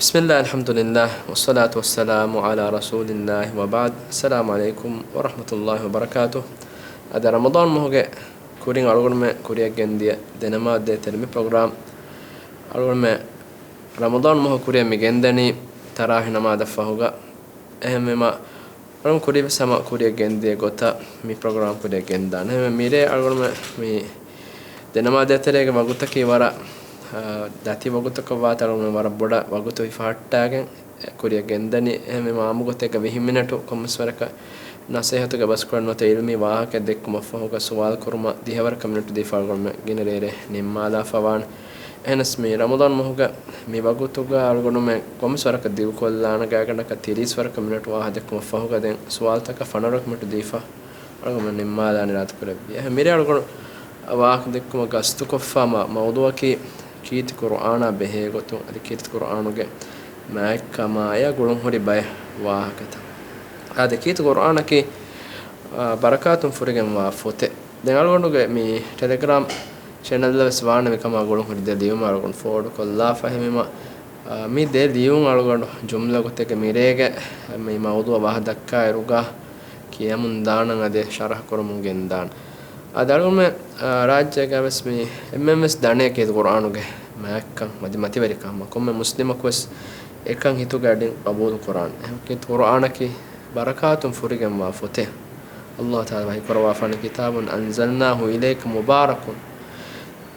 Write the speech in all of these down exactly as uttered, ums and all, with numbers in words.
بسم الله، الحمد لله، والصلاة والسلام على رسول الله، وبعد. السلام عليكم ورحمة الله وبركاته. އަދި ރަމަޟާން މަހުގެ ކުރިން އަޅުގަނޑުމެން ކުރިއަށް ގެންދިޔަ ދެނަމާދޭތެރެ މި ޕްރޮގްރާމް އަޅުގަނޑުމެން ރަމަޟާން މަހު ކުރިއަށް މި ގެންދަނީ ތަރާވީހް ނަމާދަށް ފަހުގަ. އެހެންވީމަ، އަޅުން ކުރިވެސް ހަމަ ކުރިއަށް ގެންދިޔަ ގޮތަށް މި ޕްރޮގްރާމް ކުރިއަށް ގެންދާނެ. އެހެންވެ، މިރޭ އަޅުގަނޑުމެން މި ދެނަމާދޭތެރޭގެ ވަގުތަކީ ވަރަށް، އާ، ދަތި ވަގުތަކަށް ވާތީ އަޅުގަނޑުމެން ވަރަށް ބޮޑަށް ވަގުތު ހިފަހައްޓާގެން ކުރިއަށް ގެންދަނީ. އެހެންވީމަ، އާއްމު ގޮތެއްގަ ވިހި މިނެޓު ކޮންމެސް ވަރަކަށް ނަސޭހަތުގެ ބަސްކޮޅެއް ނުވަތަ އިލްމީ ވާހަކައެއް ދެއްކުމަށްފަހުގަ ސުވާލު ކުރުމަށް ދިހަވަރަކަށް މިނެޓު ދީފަ އަޅުގަނޑުމެން ގިނަ ރޭރޭ ނިންމާލާފަ ވާނެ. އެހެނަސް މި ރަމަޟާން މަހުގަ މި ވަގުތުގަ އަޅުގަނޑުމެން ކޮންމެސް ވަރަކަށް ދިގުކޮށްލާނެ ގާތްގަނޑަކަށް ތިރީސް ވަރަކަށް މިނެޓު ވާހަކަ ދެއްކުމަށް ފަހުގަ ދެން ސުވާލުތަކަށް ފަނަރަ މިނެޓު ދީފަ އަޅުގަނޑު ނިންމާލާނެ ރާތުކުރެއްވި. އެހެން މިރޭ އަޅުގަނޑު ވާހަކަ ދެއްކުމަށް ގަސްތުކޮށްފާ މަ-، މައުޟޫއަކީ ކީރިތި ޤުރުއާނާ ބެހޭ ގޮތުން އަދި ކީރިތި ޤުރުއާނުގެ މާތްކަމާއި އެއާ ގުޅުންހުރި ބައެއް ވާހަކަތައް. އާދެ، ކީރިތި ޤުރުއާނަކީ، އާ، ބަރަކާތުން ފުރިގެންވާ ފޮތެއް. ދެން އަޅުގަނޑުގެ މި ޓެލެގްރާމް ޗެނަލްއަށް ވެސް ވާނެ މިކަމާ ގުޅުންހުރި ދެ ލިޔުމެއް އަޅުގަނޑު ފޯވަޑް ކޮށްލާފަ. އެހެންވީމަ، އާ، މި ދެ ލިޔުން އަޅުގަނޑު ޖުމްލަ ގޮތެއްގެ މިރޭގެ މި މައުޟޫއަށް ވާހަކަ ދައްކާއިރުގަ ކިޔަމުން ދާނަން އަދި ޝަރަޙަ ކުރަމުން ގެންދާން. އަދި އަޅުގަނޑުމެން، އާ، ރާއްޖޭގަ ވެސް މި އެންމެން ވެސް ދަނޭ ކީރިތި ޤުރުއާނުގެ މާތްކަން އަދި މަތިވެރިކަން. ކޮންމެ މުސްލިމަކު ވެސް އެކަން ހިތުގެ އަޑިން ޤަބޫލު ކުރާނެ. އެހެން ކީރިތި ޤުރުއާނަކީ ބަރަކާތުން ފުރިގެންވާ ފޮތެއް. ﷲ ތަޢާލާ ވަޙީ ކުރައްވާފާނެ، كتاب أنزلناه إليك مبارك.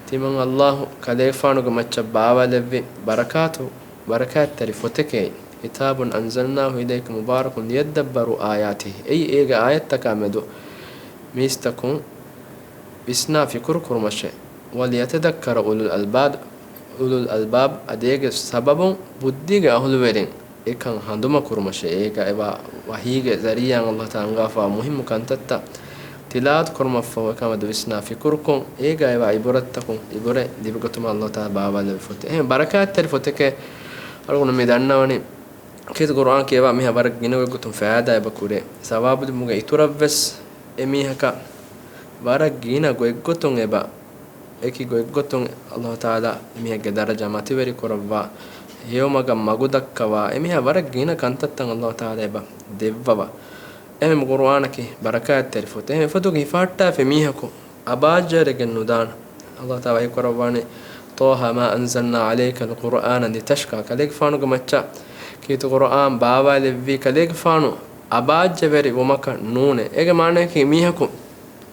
ތިމަން ﷲ ކަލޭގެފާނުގެ މައްޗަށް ބާވާލެއްވި ބަރަކާތު، ބަރަކާތްތެރި ފޮތެކޭ. كتاب أنزلناه إليك مبارك ليدبروا آياته. އެއީ އޭގެ އާޔަތްތަކާ މެދު މީސްތަކުން ވިސްނާ ފިކުރު ކުރުމަށޭ. وليتذكر أولو الألباب، أولو الألباب، އަދި އޭގެ ސަބަބުން ބުއްދީގެ އަހުލުވެރިން އެކަން ހަނދުމަ ކުރުމަށޭ. އޭގަ އެވާ ވަޙީގެ ޒަރީޢާއިން ﷲ ތަޢާލާ އަންގާފާ މުހިއްމު ކަންތައްތައް ތިލާވަތު ކުރުމަށްފަހު އެކަމަށް ވިސްނާ ފިކުރުކޮށް، އޭގަ އެވާ އިބުރަތްތަކުން އިބުރަތް ލިބިގަތުމަށް ﷲ ތަޢާލާ ބާވާލެއްވި ފޮތެއް. އެހެން ބަރަކާތްތެރި ފޮތެކޭ. އަޅުގަނޑު މި ދަންނަވަނީ ކީރިތި ޤުރުއާން ކިޔަވާ މީހާ ވަރަށް ގިނަ ގޮތްގޮތުން ފައިދާ އެބަ ކުރޭ. ސަވާބު ލިބުމުގެ އިތުރަށްވެސް އެމީހަކަށް ވަރަށް ގިނަ ގޮތްގޮތުން އެބަ، އެކި ގޮތްގޮތުން ﷲ ތަޢާލާ އެމީހެއްގެ ދަރަޖަ މަތިވެރި ކުރައްވާ، ހެޔޮމަގަށް މަގު ދައްކަވާ، އެމީހާ ވަރަށް ގިނަ ކަންތައްތައް ﷲ ތަޢާލާ އެބަ ދެއްވަވާ. އެހެން ޤުރުއާނަކީ ބަރަކާތްތެރި ފޮތެއް. އެހެން ފޮތުގެ ހިފަހައްޓާފި މީހަކު އަބާއްޖަވެރިވެގެން ނުދާނެ. ﷲ ތަޢާލާ ވަޙީ ކުރައްވާނެ، طه ما أنزلنا عليك القرآن لتشقى. ކަލޭގެފާނުގެ މައްޗަށް ކީރިތި ޤުރުއާން ބާވާލެއްވީ ކަލޭގެފާނު އަބާއްޖަވެރި ވުމަކަށް ނޫނޭ. އޭގެ މާނަޔަކީ މީހަކު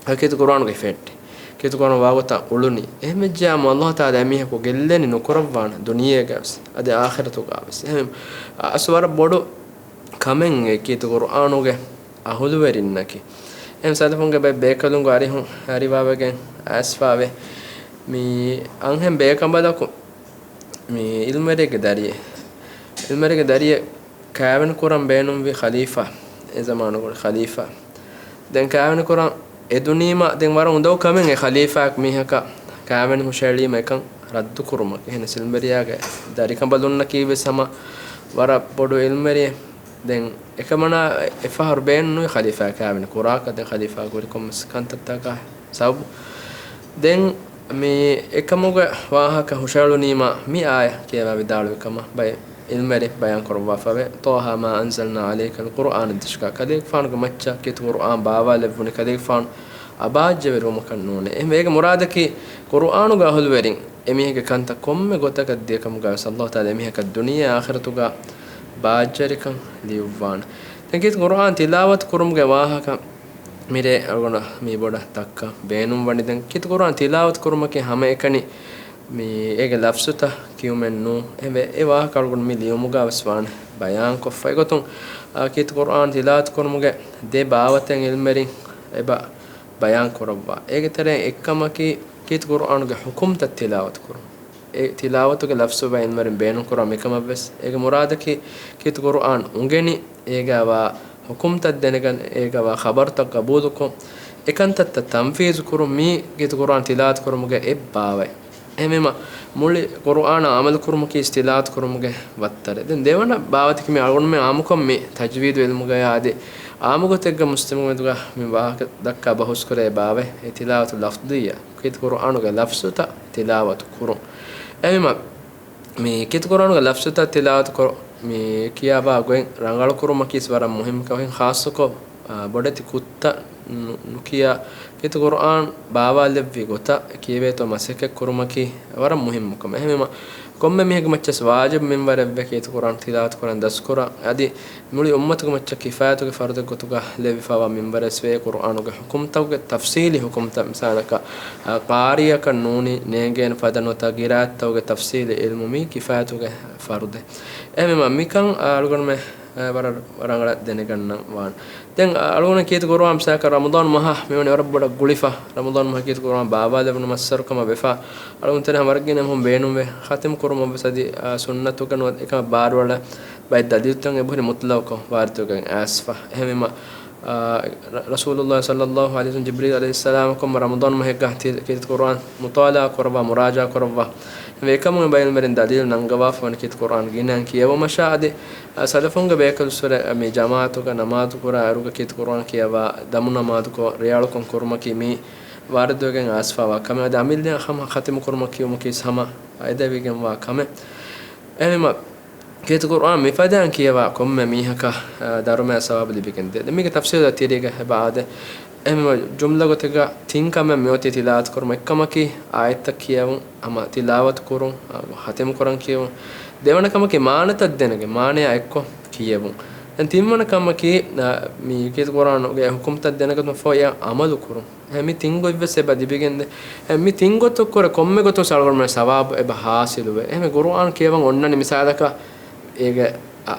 ކީރިތި ޤުރުއާނުގައި ފެއްޓި، ކީރިތި ޤުރުއާން ވާގޮތަށް އުޅުނީ. އެހެންވެއްޖެޔާމު ﷲ ތަޢާލާ އެމީހަކު ގެއްލެނި ނުކުރައްވާނެ ދުނިޔޭގަވެސް އަދި އާޚިރަތުގަވެސް. އެހެން އަސް ވަރަށް ބޮޑު ކަމެއް އެ ކީރިތި ޤުރުއާނުގެ އަހުލުވެރިންނަކީ. އެހެން ސަލަފުންގެ ބައެއް ބޭކަލުންގެ އަރިހުން އަރިވާވެގެން އައިސްފާވޭ. މި އަންހެން ބޭކަނބަލަކު މި އިލްމުވެރިއެއްގެ ދަރިއެއް، އިލްމުވެރިއެއްގެ ދަރިއެއް ކާވެނި ކުރަން ބޭނުންވި ޚަލީފާ، އެ ޒަމާނުގަ ޚަލީފާ. ދެން ކާވެނި ކުރަން އެދުނީމަ، ދެން ވަރަށް އުނދަގޫ ކަމެއް އެ ޚަލީފާއަކު މީހަކަށް ކާވެނި ހުށައެޅީމަ އެކަން ރައްދު ކުރުމަކީ. އެހެނަސް އިލްމުވެރިޔާގެ ދަރިކަނބަލުންނަކީވެސް ހަމަ ވަރަށް ބޮޑު އިލްމުވެރިއެއް. ދެން އެކަމަނާ އެފަހަރު ބޭނުންވީ ޚަލީފާ ކާވެނި ކުރާކަށް. ދެން ޚަލީފާ ކުރި ކޮންމެސް ކަންތައްތަކާ ސަބަބު. ދެން މި އެކަމުގެ ވާހަކަ ހުށައެޅުނީމާ މި އާޔަތް ކިޔަވާ ވިދާޅުވި ކަމަށް ބައެއް އިލްމުވެރިން ބަޔާން ކުރައްވާފަވޭ. طه ما أنزلنا عليك القرآن لتشقى. ކަލޭގެފާނުގެ މައްޗަށް ކީރިތި ޤުރުއާން ބާވާލެއްވުނީ ކަލޭގެފާނު އަބާއްޖަވެރިވުމަކަށް ނޫނޭ. އެހެންވެ އޭގެ މުރާދަކީ ޤުރުއާނުގެ އަހުލުވެރިން އެމީހެއްގެ ކަންތައް ކޮންމެ ގޮތަކަށް ދިޔަކަމުގަވެސް ﷲ ތަޢާލާ އެމީހަކަށް ދުނިޔެ އާޚިރަތުގަ ބާއްޖަވެރިކަން ލިޔުއްވާނެ. ދެން ކީރިތި ޤުރުއާން ތިލާވަތު ކުރުމުގެ ވާހަކަ މިރޭ އަޅުގަނޑަށް މި ބޮޑަށް ދައްކަން ބޭނުންވަނީ. ދެން ކީރިތި ޤުރުއާން ތިލާވަތު ކުރުމަކީ ހަމައެކަނި މި އޭގެ ލަފްޒުތައް ކިޔުމެއް ނޫން. އެހެންވެ އެ ވާހަކަ އަޅުގަނޑު މި ލިޔުމުގަ ވެސް ވާނެ ބަޔާންކޮށްފަ. އެގޮތުން، އާ، ކީރިތި ޤުރުއާން ތިލާވަތު ކުރުމުގެ ދެ ބާވަތެއް އިލްމުވެރިން އެބަ ބަޔާން ކުރައްވާ. އޭގެ ތެރެއިން އެއްކަމަކީ ކީރިތި ޤުރުއާނުގެ ޙުކުމްތައް ތިލާވަތު ކުރުން. އެ ތިލާވަތުގެ ލަފްޒު ބައެއް އިލްމުވެރިން ބޭނުން ކުރާ މިކަމަށް ވެސް. އޭގެ މުރާދަކީ ކީރިތި ޤުރުއާން އުނގެނި، އޭގަ ވާ ޙުކުމްތައް ދެނެގަން، އޭގަ ވާ ޚަބަރުތައް ގަބޫލުކޮށް، އެކަންތައްތައް ތަންފީޒު ކުރުން. މީ ކީރިތި ޤުރުއާން ތިލާވަތު ކުރުމުގެ އެއް ބާވަތް. އެހެންވީމަ، މުޅި ޤުރުއާނާ ޢަމަލު ކުރުމަކީ ތިލާވަތު ކުރުމުގެ ވައްތަރެއް. ދެން ދެވަނަ ބާވަތަކީ މި އަޅުގަނޑުމެން ޢާއްމުކޮށް މި ތަޖްވީދު ޢިލްމުގަޔާ އަދި ޢާއްމު ގޮތެއްގަ މުސްލިމުން މެދުގަ މި ވާހަކަ ދައްކާ ބަހުސްކުރޭ ބާވަތް، އެ ތިލާވަތު ލަފްޒިއްޔާ، ކީރިތި ޤުރުއާނުގެ ލަފްޒުތައް ތިލާވަތު ކުރުން. އެހެންވީމަ، މި ކީރިތި ޤުރްއާނުގެ ލަފްޒުތައް ތިލާވަތު ކޮ-، މި ކިޔާ ބާ ގޮތް ރަނގަޅު ކުރުމަކީ ވަރަށް މުހިއްމު ކަމެއް. ޚާއްޞަކޮށް، އާ، ބޮޑެތި ކުށްތައް ނު-، ނުކިޔާ ކީރިތި ޤުރްއާން ބާވާލެއްވި ގޮތަށް ކިޔެވޭތޯ މަސައްކަތް ކުރުމަކީ ވަރަށް މުހިއްމު ކަމެއް. އެހެންވީމަ، ކޮންމެ މީހެއްގެ މައްޗަށް ވާޖިބު މިންވަރެއްވޭ ކީރިތި ޤުރްއާން ތިލާވަތު ކުރަން ދަސްކުރަން. އަދި މުޅި އުއްމަތުގެ މައްޗަށް ކިފާޔަތުގެ ފަރުދެއް ގޮތުގަ ލެއްވިފައިވާ މިންވަރެއްވޭ. ޤުރްއާނުގެ ޙުކުމްތަކުގެ ތަފްޞީލީ ޙުކުމްތައް، މިސާލަކަށް، އާ، ޤާރީއަކަށް ނޫނީ ނޭނގޭނެ ފަދަ ނުވަތަ ޤިރާއަތްތަކުގެ ތަފްޞީލީ ޢިލްމު މީ ކިފާޔަތުގެ ފަރުދެއް. އެހެންވީމަ، މިކަން، އާ، އަޅުގަނޑުމެން، އާ، ވަރަށް ރަނގަޅަށް ދެނެގަންނަން ވާނެ. ދެން، އާ، އަޅުގަނޑު ކީރިތި ޤުރްއާން މިސާލަކަށް ރަމަޟާން މަހަށް މިވަނީ ވަރަށް ބޮޑަށް ގުޅިފަ. ރަމަޟާން މަހަށް ކީރިތި ޤުރްއާން ބާވާލެވުނު މައްސަރުކަމަށް ވެފަ، އަޅުގަނޑު ތެރެ ހަމަ ވަރަށް ގިނަ މީހުން ބޭނުންވޭ. ޚަތިމް ކުރުމަށް ވެސް އަދި، އާ، ސުންނަތުގަ ނުވަތަ އެކަމަށް ބާރުއަޅާ ބައެއް ދަލީލުތައް އެބަހުރި މުތުލަގުކޮށް ވާރިދުވެގެން އައިސްފަ. އެހެންވީމަ، އާ، ރަ-، ރަސޫލުﷲ ޞައްލައްލާހު ޢަލައިހި ވަސައްލަމް ޖިބްރީލް ޢަލައިހިއއްސަލާމަށް ކޮންމެ ރަމަޟާން މަހެއްގަ ތި-، ކީރިތި ޤުރްއާން މުޠާލަޢާ ކުރައްވާ، މުރާޖަޢާ ކުރައްވާ. އެކަމުގެ ބައި ޢިލްމުވެރިން ދަލީލު ނަންގަވާފަ ވަނީ ކީރިތި ޤުރްއާން ގިނައިން ކިޔެވުމަށާ އަދި، އާ، ސަލަފުންގެ ބޭކަލުންވެސް މި ޖަމާޢަތުގަ ނަމާދު ކުރާ އިރުގަ ކީރިތި ޤުރްއާން ކިޔަވާ ދަމު ނަމާދުކޮށް ރިޔާޅުކަން ކުރުމަކީ މީ ވާރިދުވެގެން އައިސްފައިވާ ކަމެއް. އަދި އަމިއްލައަށް ހަމަ ޚަތިމު ކުރުމަކީ ވުމަކީ ހަމަ އެދެވިގެންވާ ކަމެއް. އެހެންވީމަ، ކީރިތި ޤުރްއާން މިފަދައިން ކިޔަވާ ކޮންމެ މީހަކަށް، އާ، ދަރުމައާ ސަވާބު ލިބިގެން ދޭ. ދެން މީގެ ތަފްޞީލުތައް ތިރީގަ އެބަ އާދޭ. އެހެންވީމަ، ޖުމްލަ ގޮތެއްގަ ތިން ކަމެއް މިއޮތީ ތިލާވަތު ކުރުމަށް. އެއްކަމަކީ އާޔަތްތައް ކިޔެވުން، ހަމަ ތިލާވަތު ކުރުން، އާ، ޚަތިމު ކުރަން ކިޔެވުން. ދެވަނަ ކަމަކީ މާނަތައް ދެނެގެން، މާނަޔާ އެއްކޮށް ކިޔެވުން. ދެން ތިންވަނަ ކަމަކީ، އާ، މި ކީރިތި ޤުރްއާނުގެ ޙުކުމްތައް ދެނެގަތުމަށް ފަހު އެއަށް ޢަމަލު ކުރުން. އެ މި ތިން ގޮތްވެސް އެބަ ލިބިގެންދޭ. އެ މި ތިން ގޮތަށް ކުރެ ކޮންމެ ގޮތަކުވެސް އަޅުގަނޑުމެން ސަވާބު އެބަ ހާސިލުވޭ. އެހެންވެ ޤުރުއާން ކިޔަވަން އޮންނަނީ މިސާލަކަށް އޭގެ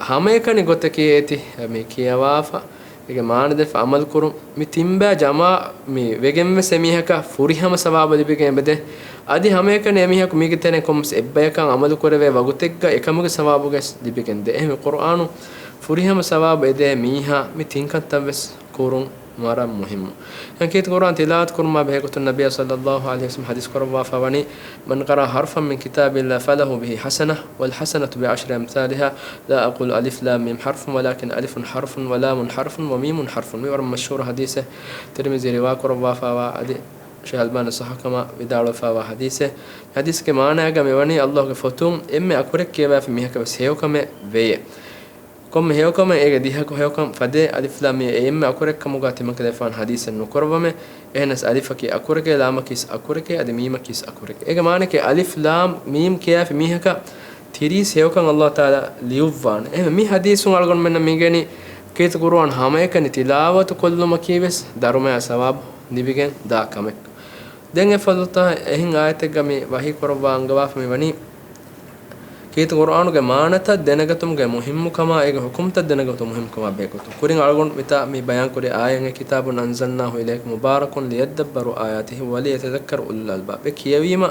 ހަމައެކަނި ގޮތަކީ އޭތި މި ކިޔަވާފަ، އޭގެ މާނަ ދެފަ ޢަމަލު ކުރުން. މި ތިން ބަޔަށް ޖަމާ މި ވެގެންވެސް އެމީހަކަށް ފުރިހަމަ ސަވާބު ލިބިގެން އެބަދޭ. އަދި ހަމައެކަނި އެމީހަކު މީގެ ތެރެއިން ކޮންމެސް އެއްބަޔަކަށް ޢަމަލު ކުރެވޭ ވަގުތެއްގަ އެކަމުގެ ސަވާބުގައި ލިބިގެންދޭ. އެހެންވެ ޤުރުއާނު ފުރިހަމަ ސަވާބު އެދޭ މީހާ މި ތިން ކަންތައްވެސް ކުރުން ވަރަށް މުހިއްމު. އެހެން ކީރިތި ޤުރުއާން ތިލާވަތު ކުރުމާ ބެހޭ ގޮތުން ނަބިއްޔާ ޞައްލައްލާހު ޢަލައިހި ވަސައްލަމަ ޙަދީޘް ކުރައްވާފަ ވަނީ، من قرأ حرفا من كتاب الله فله به حسنة والحسنة بعشر أمثالها لا أقول ألف لام ميم حرف ولكن ألف حرف ولام حرف وميم حرف. މި ވަރަށް މަޝްހޫރު ޙަދީޘެއް. ތިރްމިޒީ ރިވާ ކުރައްވާފައިވާ އަދި ޝޭޚް އަލްބާނީ ޞައްޙަ ކަމަށް ވިދާޅުވެފައިވާ ޙަދީޘެއް. ޙަދީޘްގެ މާނައިގަ މިވަނީ ﷲ ގެ ފޮތުން އެންމެ އަކުރެއް ކިޔަވައިފި މީހަކަށް ވެސް ހެޔޮކަމެއް ވެޔޭ. ކޮންމެ ހެޔޮކަމެއް އޭގެ ދިހަކު ހެޔޮކަން ފަދޭ. އަލިފް ލާމް މީމް އެ އެންމެ އަކުރެއްކަމުގަ ތިމަން ކަލޭފާނު ޙަދީޘެއް ނުކުރައްވަމޭ. އެހެނަސް އަލިފަކީ އަކުރެކޭ، ލާމަކީސް އަކުރެކޭ، އަދި މީމަކީސް އަކުރެކޭ. އޭގެ މާނައަކީ އަލިފް ލާމް މީމް ކިޔާފި މީހަކަށް ތިރީސް ހެޔޮކަން ﷲ ތަޢާލާ ލިޔުއްވާނެ. އެހެން މި ޙަދީޘުން އަޅުގަނޑުމެންނަށް މި އިނގޭނީ ކީރިތި ޤުރުއާން ހަމައެކަނި ތިލާވަތު ކޮށްލުމަކީ ވެސް ދަރުމަޔާ ސަވާބު ލިބިގެން ދާ ކަމެއް. ދެން އެފަދަ އެހެން އާޔަތެއްގަ މި ވަޙީ ކުރައްވާ އަންގަވާފަ މި ވަނީ، ކީރިތި ޤުރުއާނުގެ މާނަތައް ދެނެގަތުމުގެ މުހިއްމުކަމާ، އޭގެ ޙުކުމްތައް ދެނެގަތުމުގެ މުހިއްމުކަމާ ބެހޭގޮތުން. ކުރިން އަޅުގަނޑު މިތާ މި ބަޔާންކުރި އާޔަތް، كتاب أنزلناه إليك مبارك ليدبروا آياته وليتذكر أولو الألباب. އެ ކިޔެވީމަ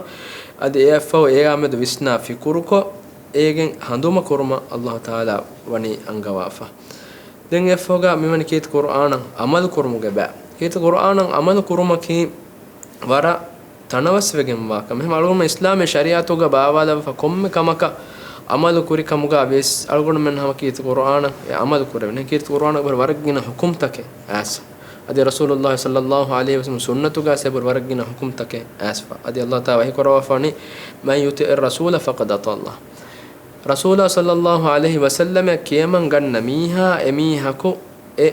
އަދި އެއަށްފަހު އޭގާ މެދު ވިސްނާ ފިކުރުކޮށް، އޭގެން ހަނދުމަ ކުރުމަށް ﷲ ތަޢާލާ ވަނީ އަންގަވާފަ. ދެން އެއަށްފަހުގަ މިވަނީ ކީރިތި ޤުރުއާނަށް ޢަމަލު ކުރުމުގެ ބައި. ކީރިތި ޤުރުއާނަށް ޢަމަލު ކުރުމަކީ ވަރަށް ތަނަވަސްވެގެންވާ ކަމެއް. އެހެން އަޅުގަނޑު އިސްލާމީ ޝަރީޢަތުގަ ބާވާލައްވާ ކޮންމެ ކަމަކަށް ޢަމަލު ކުރި ކަމުގަ ވިޔަސް އަޅުގަނޑުމެން ހަމަ ކީރިތި ޤުރުއާނަށް އެ ޢަމަލު ކުރެވެން. ކީރިތި ޤުރުއާނަށް ވަރަށް ވަރަށް ގިނަ ޙުކުމްތަކެއް އައިސް. އަދި ރަސޫލުﷲ ޞައްލައްލާހު ޢަލައިހި ވަސައްލަމަ ސުންނަތުގަ ވަރަށް ވަރަށް ގިނަ ޙުކުމްތަކެއް އައިސްފަ. އަދި ﷲ ތަޢާލާ ވަޙީ ކުރައްވާފަ ވަނީ، من يطع الرسول فقد أطاع الله. ރަސޫލާ ޞައްލައްލާހު ޢަލައިހި ވަސައްލަމަށް ކިޔަމަން ގަންނަ މީހާ އެމީހަކު އެ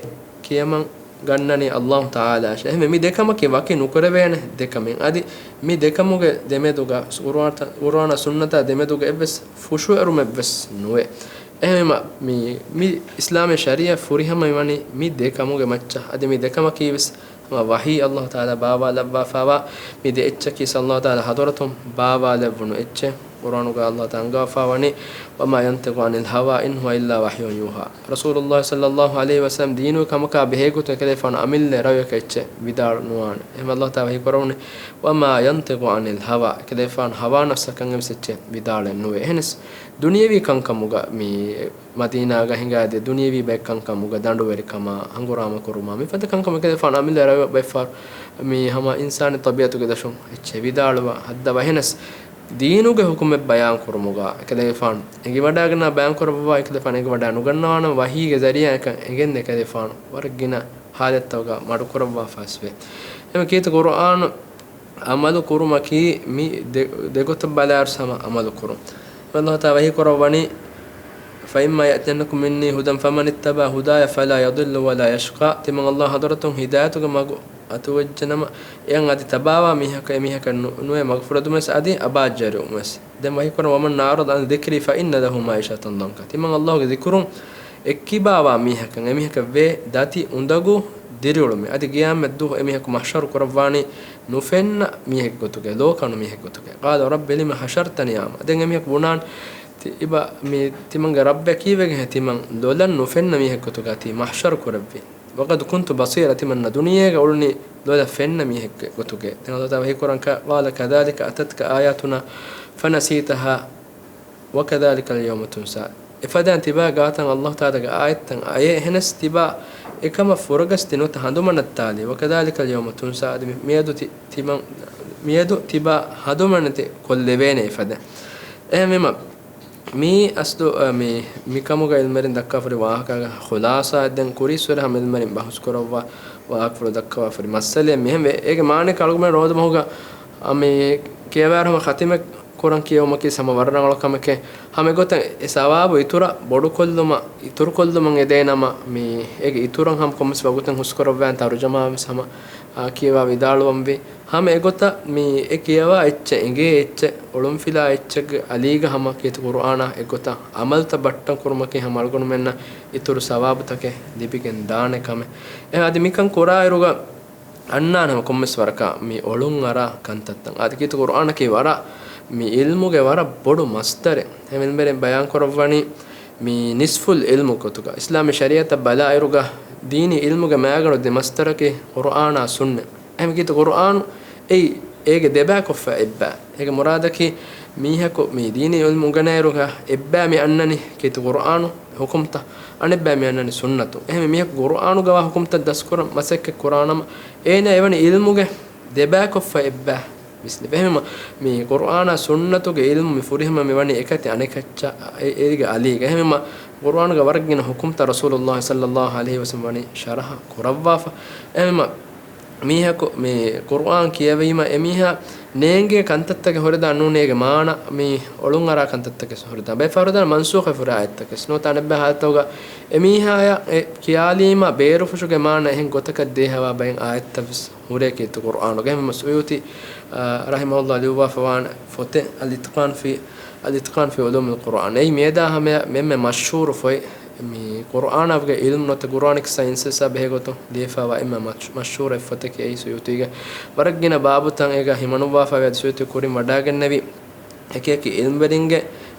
ކިޔަމަން ގަންނަނީ ﷲ ތަޢާލާއަށް. އެހެންވެ މި ދެކަމަކީ ވަކި ނުކުރެވޭނެ ދެކަމެއް. އަދި މި ދެކަމުގެ ދެމެދުގަ ޤުރުއާން، ޤުރުއާނާ ސުންނަތާ ދެމެދުގަ އެއްވެސް ފުށުއެރުމެއްވެސް ނުވޭ. އެހެންވީމަ މި، މި އިސްލާމީ ޝަރީޢަތް ފުރިހަމަ ވަނީ މި ދެ ކަމުގެ މައްޗަށް. އަދި މި ދެ ކަމަކީ ވެސް ހަމަ ވަޙީ ﷲ ތަޢާލާ ބާވާލައްވާފައިވާ މި ދެ އެއްޗަކީ ﷲ ތަޢާލާ ޙަޟްރަތުން ބާވާލެއްވުނު އެއްޗެއް. ޤުރުއާނުގަ ﷲ ތަޢާލާ އަންގަވާފަ ވަނީ، وما ينطق عن الهوى إن هو إلا وحي يوحى. ރަސޫލުﷲ ޞައްލައްލާހު ޢަލައިހި ވަސައްލަމަ ދީނުގެ ކަމަކާ ބެހޭގޮތުން އެކަލޭފާނު އަމިއްލަ ރައުޔަކަށް އެއްޗެއް ވިދާޅު ނުވާނެ. އެހެންވެ ﷲ ތަޢާލާ ވަޙީ ކުރައްވަނީ، وما ينطق عن الهوى. އެކަލޭފާނު ހަވާ ނަފްސަށް ކަންއެއްވެސް އެއްޗެއް ވިދާޅެއް ނުވޭ. އެހެނަސް ދުނިޔެވީ ކަންކަމުގަ މި މަދީނާގަ ހިނގާދޭ ދުނިޔެވީ ބައެއް ކަންކަމުގަ ދަނޑުވެރިކަމާ، ހަނގުރާމަ ކުރުމާ، މިފަދަ ކަންކަމަކަށް އެކަލޭފާނު އަމިއްލަ ރައުޔަށް ބައެއްފަހަރު މި ހަމަ އިންސާނީ ޠަބީޢަތުގެ ދަށުން އެއްޗެއް ވިދާޅުވާ ހައްދަވާ. އެހެނަސް ދީނުގެ ޙުކުމެއް ބަޔާން ކުރުމުގަ އެކަލޭފާނު އެނގިވަޑައިގަންނަވާ ބަޔާން ކުރައްވާ، އެކަލޭފާނު އެނގިވަޑައި ނުގަންނަވާނަމަ ވަޙީގެ ޒަރީޢާއަކަށް އެނގެން އެކަލޭފާނު ވަރަށް ގިނަ ޙާލަތްތަކުގަ މަޑުކުރައްވާފަވެސް ވޭ. އެހެން ކީރިތި ޤުރުއާނު ޢަމަލު ކުރުމަކީ މި ދެ، ދެގޮތަށް ބަލާއިރު ހަމަ ޢަމަލު ކުރުން. އަﷲ ތާ ވަޙީ ކުރައްވަނީ، فإما يأتينكم مني هدى فمن اتبع هداي فلا يضل ولا يشقى. ތިމަން އަﷲ ޙަޟްރަތުން ހިދާޔަތުގެ މަގު އަތުވެއްޖެނަމަ، އެއަށް އަދި ތަބާވާ މީހަކަށް އެމީހަކަށް ނު-، ނުވެ މަގުފުރެދުމަށް އަދި އަބާއްޖައިރުވުމަށް. ދެން ވަޙީ ކުރަން، ومن أعرض عن ذكري فإن له معيشة ضنكا. ތިމަން އަﷲގެ ޒިކުރުން އެއްކިބާވާ މީހަކަށް، އެމީހަކަށް ވޭ ދަތި އުނދަގޫ ދިރިއުޅުމެއް. އަދި ޤިޔާމަތް ދުވަހު އެމީހަކު މަޙްޝަރު ކުރައްވާނީ ނުފެންނަ މީހެއްގެ ގޮތުގައި، ލޯ ކަނު މީހެއްގެ ގޮތުގައި. قال رب لم حشرتني أعمى. ދެން އެމީހަކު ބުނާން، ތި-، ތިބާ މި ތިމަންގެ ރައްބެ ކީއްވެގެން ތިމަން ލޮލަށް ނުފެންނަ މީހެއްގެ ގޮތުގައި ތި މަޙްޝަރު ކުރެއްވީ؟ وقد كنت بصيرا، ތިމަންނަ ދުނިޔޭގަ އުޅުނީ ލޮލަށް ފެންނަ މީހެއްގެ ގޮތުގައި. ދެން އަﷲ ތާ ވަޙީ ކުރަން، قال كذلك أتتك آياتنا فنسيتها وكذلك اليوم تنسى. އެފަދައިން ތިބާ ގާތަށް އަﷲ ތާލާގެ އާޔަތްތައް އައޭ، އެހެނަސް ތިބާ އެކަމަށް ފުރަގަސްދިނުތަ ހަނދުމަނައްތާލީ. وكذلك اليوم تنسى. އަދި މި-، މިއަދު ތި-، ތިމަން-، މިއަދު ތިބާ ހަނދުމަނެތި ކޮށްލެވޭނެ އެފަދައިން. އެހެންވީމަ، މީ އަސްލު، އަ، މި، މިކަމުގަ އިލްމުވެރިން ދައްކާފައި ވާހަކަގެ ޚުލާޞާއެއް. ދެން ކުރީއްސުރެ ހަމަ އިލްމުވެރިން ބަހުސް ކުރައްވާ ވާހަކަފުޅު ދައްކަވާފައި މައްސަލައެއް މިހެން ވޭ. އޭގެ މާނައަކީ އަޅުގަނޑުމެން ރޯދަމަހުގަ، އަ، މި ކިޔަވާއިރު ހަމަ ޚަތިމެއް ކުރަން ކިޔެވުމަކީ ހަމަ ވަރަށް ރަނގަޅު ކަމެކޭ. ހަމަ އެގޮތަށް އެ ސަވާބު އިތުރަށް ބޮޑުކޮށްލުމަށް، އިތުރުކޮށްލުމަށް އެދޭނަމަ، މި އޭގެ އިތުރަށް ހަމަ ކޮންމެސް ވަގުތެއް ހުސްކުރައްވާން ތަރުޖަމާވެސް ހަމަ، އާ، ކިޔަވާ ވިދާޅުވަންވީ. ހަމަ އެގޮތަށް މި އެ ކިޔަވާ އެއްޗެއް، އެނގޭ އެއްޗެއް، އޮޅުންފިލާ އެއްޗެއްގެ އަލީގަ ހަމަ ކީރިތި ޤުރުއާނާ އެގޮތަށް ޢަމަލުތައް ބައްޓަން ކުރުމަކީ ހަމަ އަޅުގަނޑުމެންނަށް އިތުރު ސަވާބުތަކެއް ލިބިގެން ދާނެ ކަމެއް. އެ އަދި މިކަން ކުރާއިރުގަ އަންނާނެ ހަމަ ކޮންމެސް ވަރަކަށް މި އޮޅުން އަރާ ކަންތައްތައް. އަދި ކީރިތި ޤުރުއާނަކީ ވަރަށް މި ޢިލްމުގެ ވަރަށް ބޮޑު މަޞްދަރެއް. އެހެންވެ އިލްމުވެރިން ބަޔާން ކުރައްވަނީ މި ނިޞްފުލް ޢިލްމު ގޮތުގަ. އިސްލާމީ ޝަރީޢަތަށް ބަލާއިރުގަ ދީނީ ޢިލްމުގެ މައިގަނޑު ދެ މަޞްދަރަކީ ޤުރުއާނާ ސުންނަތް. އެހެންވީ ކީރިތި ޤުރުއާނު އެއީ އޭގެ ދެބައިކޮށްފަ އެއްބައި. އޭގެ މުރާދަކީ މީހަކު މި ދީނީ ޢިލްމު އުނގަނޭއިރުގަ އެއްބައި މި އަންނަނީ ކީރިތި ޤުރުއާނު ޙުކުމްތައް، އަނެއްބައި މި އަންނަނީ ސުންނަތު. އެހެންވެ މީހަކު ޤުރުއާނުގަވާ ޙުކުމްތައް ދަސްކުރަން މަސައްކަތް ކުރާނަމަ، އޭނާ އެވަނީ ޢިލްމުގެ ދެބައިކޮށްފަ އެއްބައި ވިސްނެވޭ. އެހެންވީމަ، މި ޤުރުއާނާ ސުންނަތުގެ ޢިލްމު މި ފުރިހަމަ މި ވަނީ އެކަތި އަނެކައްޗާ އެ-، އޭގެ އަލީގަ. އެހެންވީމަ، ޤުރުއާނުގަ ވަރަށް ގިނަ ޙުކުމްތައް ރަސޫލުﷲ ޞައްލަﷲ ޢަލައިހި ވަސައްލަމަ ވަނީ ޝަރަޙަ ކުރައްވާފަ. އެހެންވީމަ، މީހަކު މި ޤުރުއާން ކިޔެވީމަ، އެމީހާ ނޭނގޭ ކަންތައްތަކެއް ހުރެދާން ނޫނީ އޭގެ މާނަ މި އޮޅުން އަރާ ކަންތައްތަކެއް ހުރެދާން. ބައެއް ފަހަރު ހުރެދާނެ މަންސޫޚަވެފަ ހުރި އާޔަތްތަކެއް. ނުވަތަ އަނެއްބައި ޙާލަތުގަ އެމީހާޔަށް އެ ކިޔާލީމަ ބޭރުފުށުގެ މާނަ އެހެން ގޮތަކަށް ދޭހަވާ ބައެއް އާޔަތްތައް ވެސް ހުރޭ ކީރިތި ޤުރުއާނުގަ. އެހެންވީމަ ސުޔޫޠީ، އާ، ރަޙިމަހުﷲ ލިޔުއްވާފަވާނެ ފޮތެއް އަލްއިތްޤާން ފީ، އަލްއިތްޤާން ފީ ޢުލޫމިލް ޤުރުއާން. އެއީ މިއަދާ ހަމަޔަށް މެންމެ މަޝްހޫރު ފޮތް. މި ޤުރުއާނާގެ ޢިލްމު ނުވަތަ ޤުރުއާނިކް ސައިންސް ވެސް ބެހޭ ގޮތުން ލިޔެފަވާ އެންމެ މަޝް-، މަޝްހޫރު އެއް ފޮތަކީ އެއީ ސުޔޫޠީގެ. ވަރަށް ގިނަ ބާބުތައް އޭގަ ހިމަނުއްވާފައިވޭ. އަދި ސުޔޫޠީ ކުރިން ވަޑައިގެންނެވި އެކި އެކި ޢިލްމުވެރިންގެ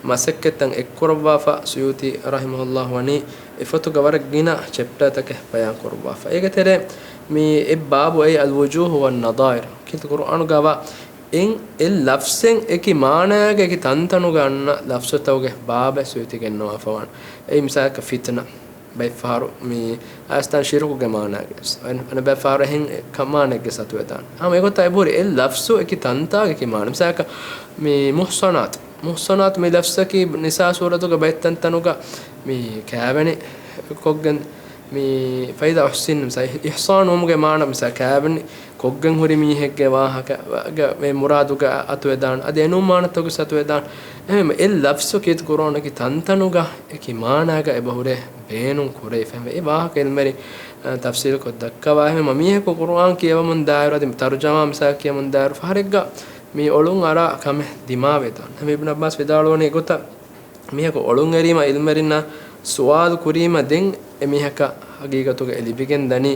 މަސައްކަތްތައް އެއްކުރައްވާފަ، ސުޔޫޠީ ރަޙިމަހުﷲ ވަނީ އެ ފޮތުގަ ވަރަށް ގިނަ ޗެޕްޓާތަކެއް ބަޔާން ކުރައްވާފަ. އޭގެ ތެރޭ މި އެއް ބާބު އެއީ އަލްވުޖޫހު ވައްނަޟާއިރު. ކީރިތި ޤުރުއާނުގަވާ އެއް، އެއް ލަފްޒެއް އެކި މާނައިގެ އެކި ތަންތަނުގަ އަންނަ ލަފްޒުތަކުގެ ބާބެއް ސުޔޫޠީ ގެންނަވާފަވާނެ. އެއީ މިސާލަކަށް ފިތުނަ. ބައެއްފަހަރު މި އައިސްތާން ޝިރުކުގެ މާނައިގެ ވެސް. އަނެއް، އަނެއް ބައެއްފަހަރު އެހެން އެއް ކަ-، މާނައެއްގެ ސަތުވެދާނެ. ހަމަ އެގޮތަށް އެބަހުރި އެއް ލަފްޒު އެކި ތަންތާގެ އެކި މާނަ. މިސާލަކަށް މި މުޙްޞަނާތު. މުޙްޞަނާތު މި ލަފްޒަކީ ނިސާ ސޫރަތުގެ ބައެއް ތަންތަނުގަ މި ކައިވެނި ކޮށްގެން މި ފައިޒާ އުޙްޞިން މިސާ އިޙްޞާން ވުމުގެ މާނަ މިސާ ކައިވެނި ކޮށްގެން ހުރި މީހެއްގެ ވާހަކަ ގަ-، މި މުރާދުގަ އަތުވެދާނެ. އަދި އެނޫން މާނަތަކުގެ ސަތުވެދާނެ. އެހެން އެއް ލަފްޒު ކީރިތި ޤުރުއާނަކީ ތަންތަނުގަ އެކި މާނާގަ އެބަހުރޭ ބޭނުން ކުރެވިފަ. އެ ވާހަކަ އިލްމުވެރިން، އަ، ތަފްސީލުކޮށް ދައްކަވާ. އެހެން މީހަކު ޤުރުއާން ކިޔަވަމުން ދާއިރު އަދި ތަރުޖަމާ މިސާލަކަށް ކިޔަމުން ދާއިރު ފަހަރެއްގަ މި އޮޅުން އަރާ ކަމެއް ދިމާވެދާނެ. އިބްނު ޢައްބާސް ވިދާޅުވަނީ އެގޮތަށް މީހަކު އޮޅުން އެރީމަ އިލްމުވެރިންނާ ސުވާލު ކުރީމަ ދެން އެމީހަކަށް ހަގީގަތުގަ އެ ލިބިގެން ދަނީ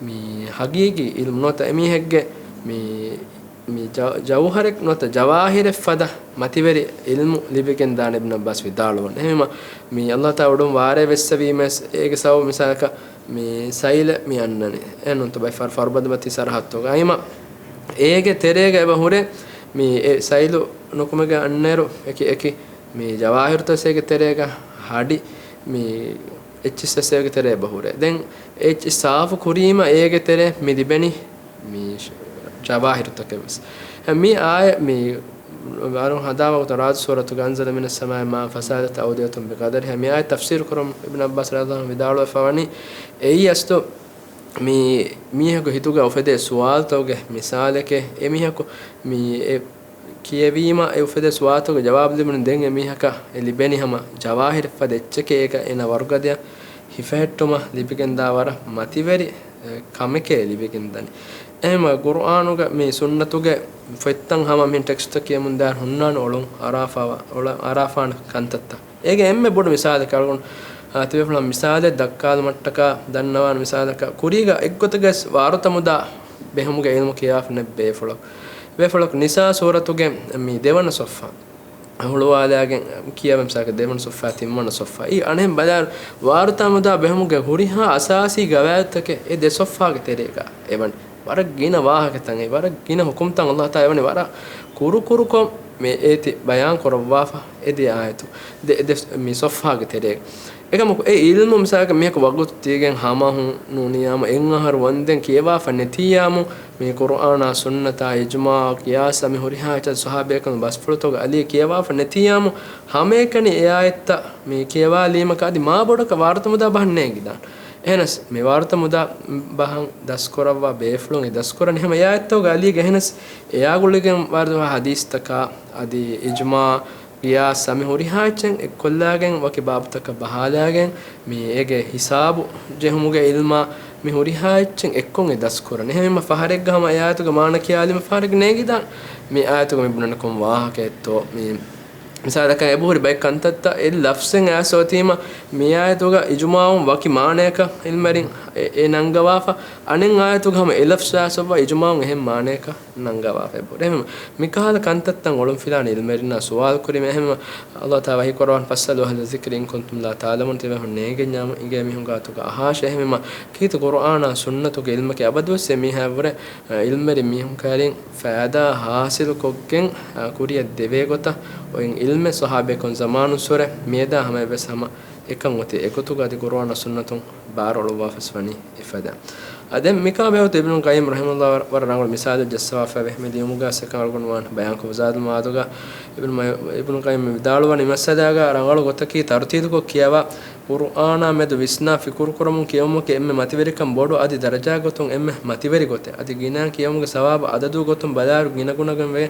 މި ހަގީގީ އިލްމު ނުވަތަ އެމީހެއްގެ މި، މި ޖަ-، ޖައުހަރެއް ނުވަތަ ޖަވާހިރެއް ފަދަ މަތިވެރި އިލްމު ލިބިގެން ދާނެ އިބްނު ޢައްބާސް ވިދާޅުވަން. އެހެންވީމަ މި ﷲ ތާ އުޑުން ވާރޭ ވެއްސެވީމަސް އޭގެ ސަބަބު މިސާލަކަށް މި ސައިލެއް މި އަންނަނީ. އެހެންނުންތޯ ބައެއް ފަރު-، ފަރުބަދަ މަތީ ސަރަހައްދުގަ. އައިމަ އޭގެ ތެރޭގަ އެބަ ހުރޭ މި އެ ސައިލު ނުކުމެގެ އަންނައިރު އެކި އެކި މި ޖަވާހިރުތައް ސޭގެ ތެރޭގަ ހަޑި މި އެއްޗިއްސަ ސޭގެ ތެރޭ އެބަ ހުރޭ. ދެން އެއްޗި ސާފު ކުރީމަ އޭގެ ތެރޭ މި ލިބެނީ މި ޖަވާހިރުތަކެއް ވެސް. މި އާޔަ މި ވަރު ހަދާ ވަގުތު ރާދު ސޫރަތުގަ أنزل من السماء ماء فسالت أودية بقدرها މި އާޔަތް ތަފްސީރު ކުރުން އިބްނު ޢައްބާސް ރަޟިޔަﷲ ޢަންހު ވިދާޅުވެފަ ވަނީ އެއީ އަސްލު މި މީހަކު ހިތުގަ އުފެދޭ ސުވާލުތަކުގެ މިސާލެކޭ. އެ މީހަކު މި އެ ކިޔެވީމަ އެ އުފެދޭ ސުވާލުތަކުގެ ޖަވާބު ލިބުނު ދެން އެ މީހަކަށް އެ ލިބެނީ ހަމަ ޖަވާހިރެއް ފަދަ އެއްޗެކޭ. އޭގަ އޭނަ ވަރުގަދަޔަށް ހިފެހެއްޓުމަށް ލިބިގެންދާ ވަރަށް މަތިވެރި އެ، ކަމެކޭ ލިބިގެންދަނީ. އެހެންމަ ގުރުއާނުގެ މި ސުންނަތުގެ ފޮތްތައް ހަމަ މިހެން ޓެކްސްޓްތައް ކިޔަމުން ދާއިރު ހުންނާނެ އޮޅުން އަރާފާވާ، އޮޅަ، އަރާފާނެ ކަންތައްތައް. އޭގެ އެންމެ ބޮޑު މިސާލެއް އަޅުގަނޑު، އާ، ތިބޭފުޅަށް މިސާލެއް ދައްކާލުމަށްޓަކާ ދަންނަވާނެ މިސާލަކަށް ކުރީގަ އެއްގޮތަކަސް ވާރުތަ މުދާ ބެހުމުގެ އިލްމު ކިޔާފަ ނެތް ބޭފުޅަކު. ބޭފުޅަކު ނިސާ ސޫރަތުގެ މި ދެވަނަ ސޮފްހާ ހުޅުވާލާގެން ކިޔަވަން ސާކަ ދެވަނަ ސޮފްހާ ތިންވަނަ ސޮފްހާ. އީ އަނެއް ބަލާ ވާރުތާ މުދާ ބެހުމުގެ ހުރިހާ އަސާސީ ގަވާއިދުތަކެއް އެ ދެ ސޮފްހާގެ ތެރޭގަ އެވަން. ވަރަށް ގިނަ ވާހަކަތައް އެ، ވަރަށް ގިނަ ހުކުމްތައް އަﷲ ތާ އެވަނީ ވަރަށް ކުރުކުރުކޮށް މި އޭތި ބަޔާން ކުރައްވާފަ އެ ދެ އާޔަތު. ދެ، ދެ، މި ސޮފްހާގެ ތެރޭ. އެކަމަކު އެ އިލްމު މިސާލަކަށް މީހަކު ވަގުތު ދީގެން ހަމަހުން ނޫނިޔާމު އެއް އަހަރު ވަންދެން ކިޔަވާފަ ނެތިޔާމު މި ޤުރުއާނާ ސުންނަތާ އިޖުމާ ޤިޔާސް މި ހުރިހާ އެއްޗެއް ސަހާބޭކަން ބަސްފުޅުތަކުގެ އަލީ ކިޔަވާފަ ނެތިޔާމު ހަމައެކަނި އެ އާޔަތްތައް މި ކިޔަވާލީމަކަ އަދި މާ ބޮޑަކަށް ވާރުތަ މުދާ ބަހަން ނޭނގިދާނެ. އެހެނަސް މި ވާރުތަ މުދާ ބަހަން ދަސްކުރައްވާ ބޭފުޅުން އެ ދަސްކުރަން އެހެމަ އެ އާޔަތްތަކުގެ އަލީގަ އެހެނަސް އެއާ ގުޅިގެން ވާރިދުވާ ހަދީސްތަކާ އަދި އިޖުމާ ޤިޔާސް މި ހުރިހާ އެއްޗެއް އެއްކޮށްލާގެން ވަކި ބާބުތަކަށް ބަހާލާގެން މި އޭގެ ހިސާބު ޖެހުމުގެ އިލްމާ މި ހުރިހާ އެއްޗެއް އެއްކޮށް އެ ދަސްކުރަން. އެހެންވީމަ ފަހަރެއްގަ ހަމަ އެ އާޔަތުގެ މާނަ ކިޔާލީމަ ފަހަރެއްގަ ނޭނގިދާނެ މި އާޔަތުގަ މި ބުނަނީ ކޮން ވާހަކައެއްތޯ. މި މިސާލަކަށް އެބަހުރި ބައެއް ކަންތައްތައް އެ ލަފްޒެއް އައިސް އޮތީމަ މި އާޔަތުގަ އިޖުމާއުން ވަކި މާނަޔަކަށް އިލްމެރިން އެ، އެ ނަންގަވާފަ އަނެއް އާޔަތުގަ ހަމަ އެ ލަފްޒު އައިސް އޮއްވާ އިޖުމާއުން އެހެން މާނަޔަކަށް ނަންގަވާފައި ބުރޭ. އެހެން މިކަހަލަ ކަންތައްތައް އޮޅުންފިލާނެ އިލްމެރިންނާ ސުވާލު ކުރީމަ. އެހެން އަﷲ ތާ ވަޙީ ކުރައްވާނެ، "فَاسْأَلُوا أَهْلَ الذِّكْرِ إِنْ كُنْتُمْ لَا تَعْلَمُونَ." ތިބޭފުޅުން ނޭނގެންޏާމު އިނގޭ މީހުން ގާތުގަ އަހާށޭ. އެހެން މި ކީރިތި ޤުރުއާނާ ސުންނަތުގެ އިލްމަކީ އަބަދުވެސް އެ މީހާ ވުރެ އިލްމެރި މީހުން ކައިރިން ފައިދާ ހާސިލު ކޮށްގެން ކުރިއަށް ދެވޭ ގޮތަށް އޮތް އިލްމެއް ޞަޙާބީކުން ޒަމާނުންސުރެ މިއަދާ ހަމަޔަށްވެސް ހަމަ އެކަން އޮތީ އެގޮތުގަ އަދި ޤުރުއާނާ ސުންނަތުން ބާރު އޮޅުއްވާފަސް ވަނީ އެފަދަ. އަދެން މިކާ ބެހުތު އިބްނު ޤައްޔިމް ރަޙިމަހުﷲ ވަރަށް ރަނގަޅު މިސާލެއް ޖައްސަވާފައިވޭ. މި ލިޔުމުގަ ސެކަން އަޅުގަނޑު ވާން ބަޔާންކޮށް ޒާދުލް މަޢާދުގަ އިބްނު މަ-، އިބްނު ޤައްޔިމް ވިދާޅުވަނީ މައްސަލާގަ ރަނގަޅު ގޮތަކީ ތަރުތީލުކޮށް ކިޔަވާ ޤުރުއާނާ މެދު ވިސްނާ ފިކުރުކުރަމުން ކިޔެވުމަކީ އެންމެ މަތިވެރިކަން ބޮޑު އަދި ދަރަޖާ ގޮތުން އެންމެ މަތިވެރި ގޮތެއް. އަދި ގިނަ ކިޔެވުމުގެ ސަވާބު އަދަދު ގޮތުން ބަލާއިރު ގިނަގުނަގެން ވޭ.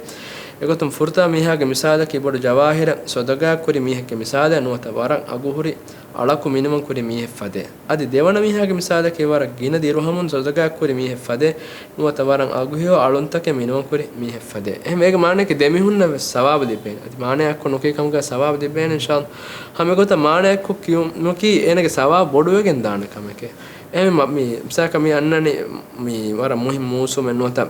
އެގޮތުން ފުރަތަމަ މީހާގެ މިސާލަކީ ބޮޑު ޖަވާހިރެއް ސޮދަގާކުރި މީހެއްގެ މިސާލެއް ނުވަތަ ވަރަށް އަގުހުރި އަޅަކު މިނިވަން ކުރި މީހެއް ފަދައިން. އަދި ދެވަނަ މީހާގެ މިސާލަކީ ވަރަށް ގިނަ ދިރުހަމުން ސޮދަގާ ކުރި މީހެއް ފަދައިން ނުވަތަ ވަރަށް އަގުހެޔޮ އަޅުންތަކެއް މިނިވަން ކުރި މީހެއް ފަދައިން. އެހެން އޭގެ މާނައަކީ ދެމީހުންނަށް ވެސް ސަވާބު ލިބޭނެ. އަދި މާނައެއްކޮށް ނުކިޔަ ކަމުގަ ސަވާބު ލިބޭނެ އިންޝާﷲ. ހަމަ އެގޮތަށް މާނައެއްކޮށް ކިޔުމަކީ އޭނަގެ ސަވާބު ބޮޑުވެގެން ދާނެ ކަމެކޭ. އެހެން މަ-، މި މިސާލަކަށް މި އަންނަނީ މި ވަރަށް މުހިންމު މޫސުމެއް ނުވަތަ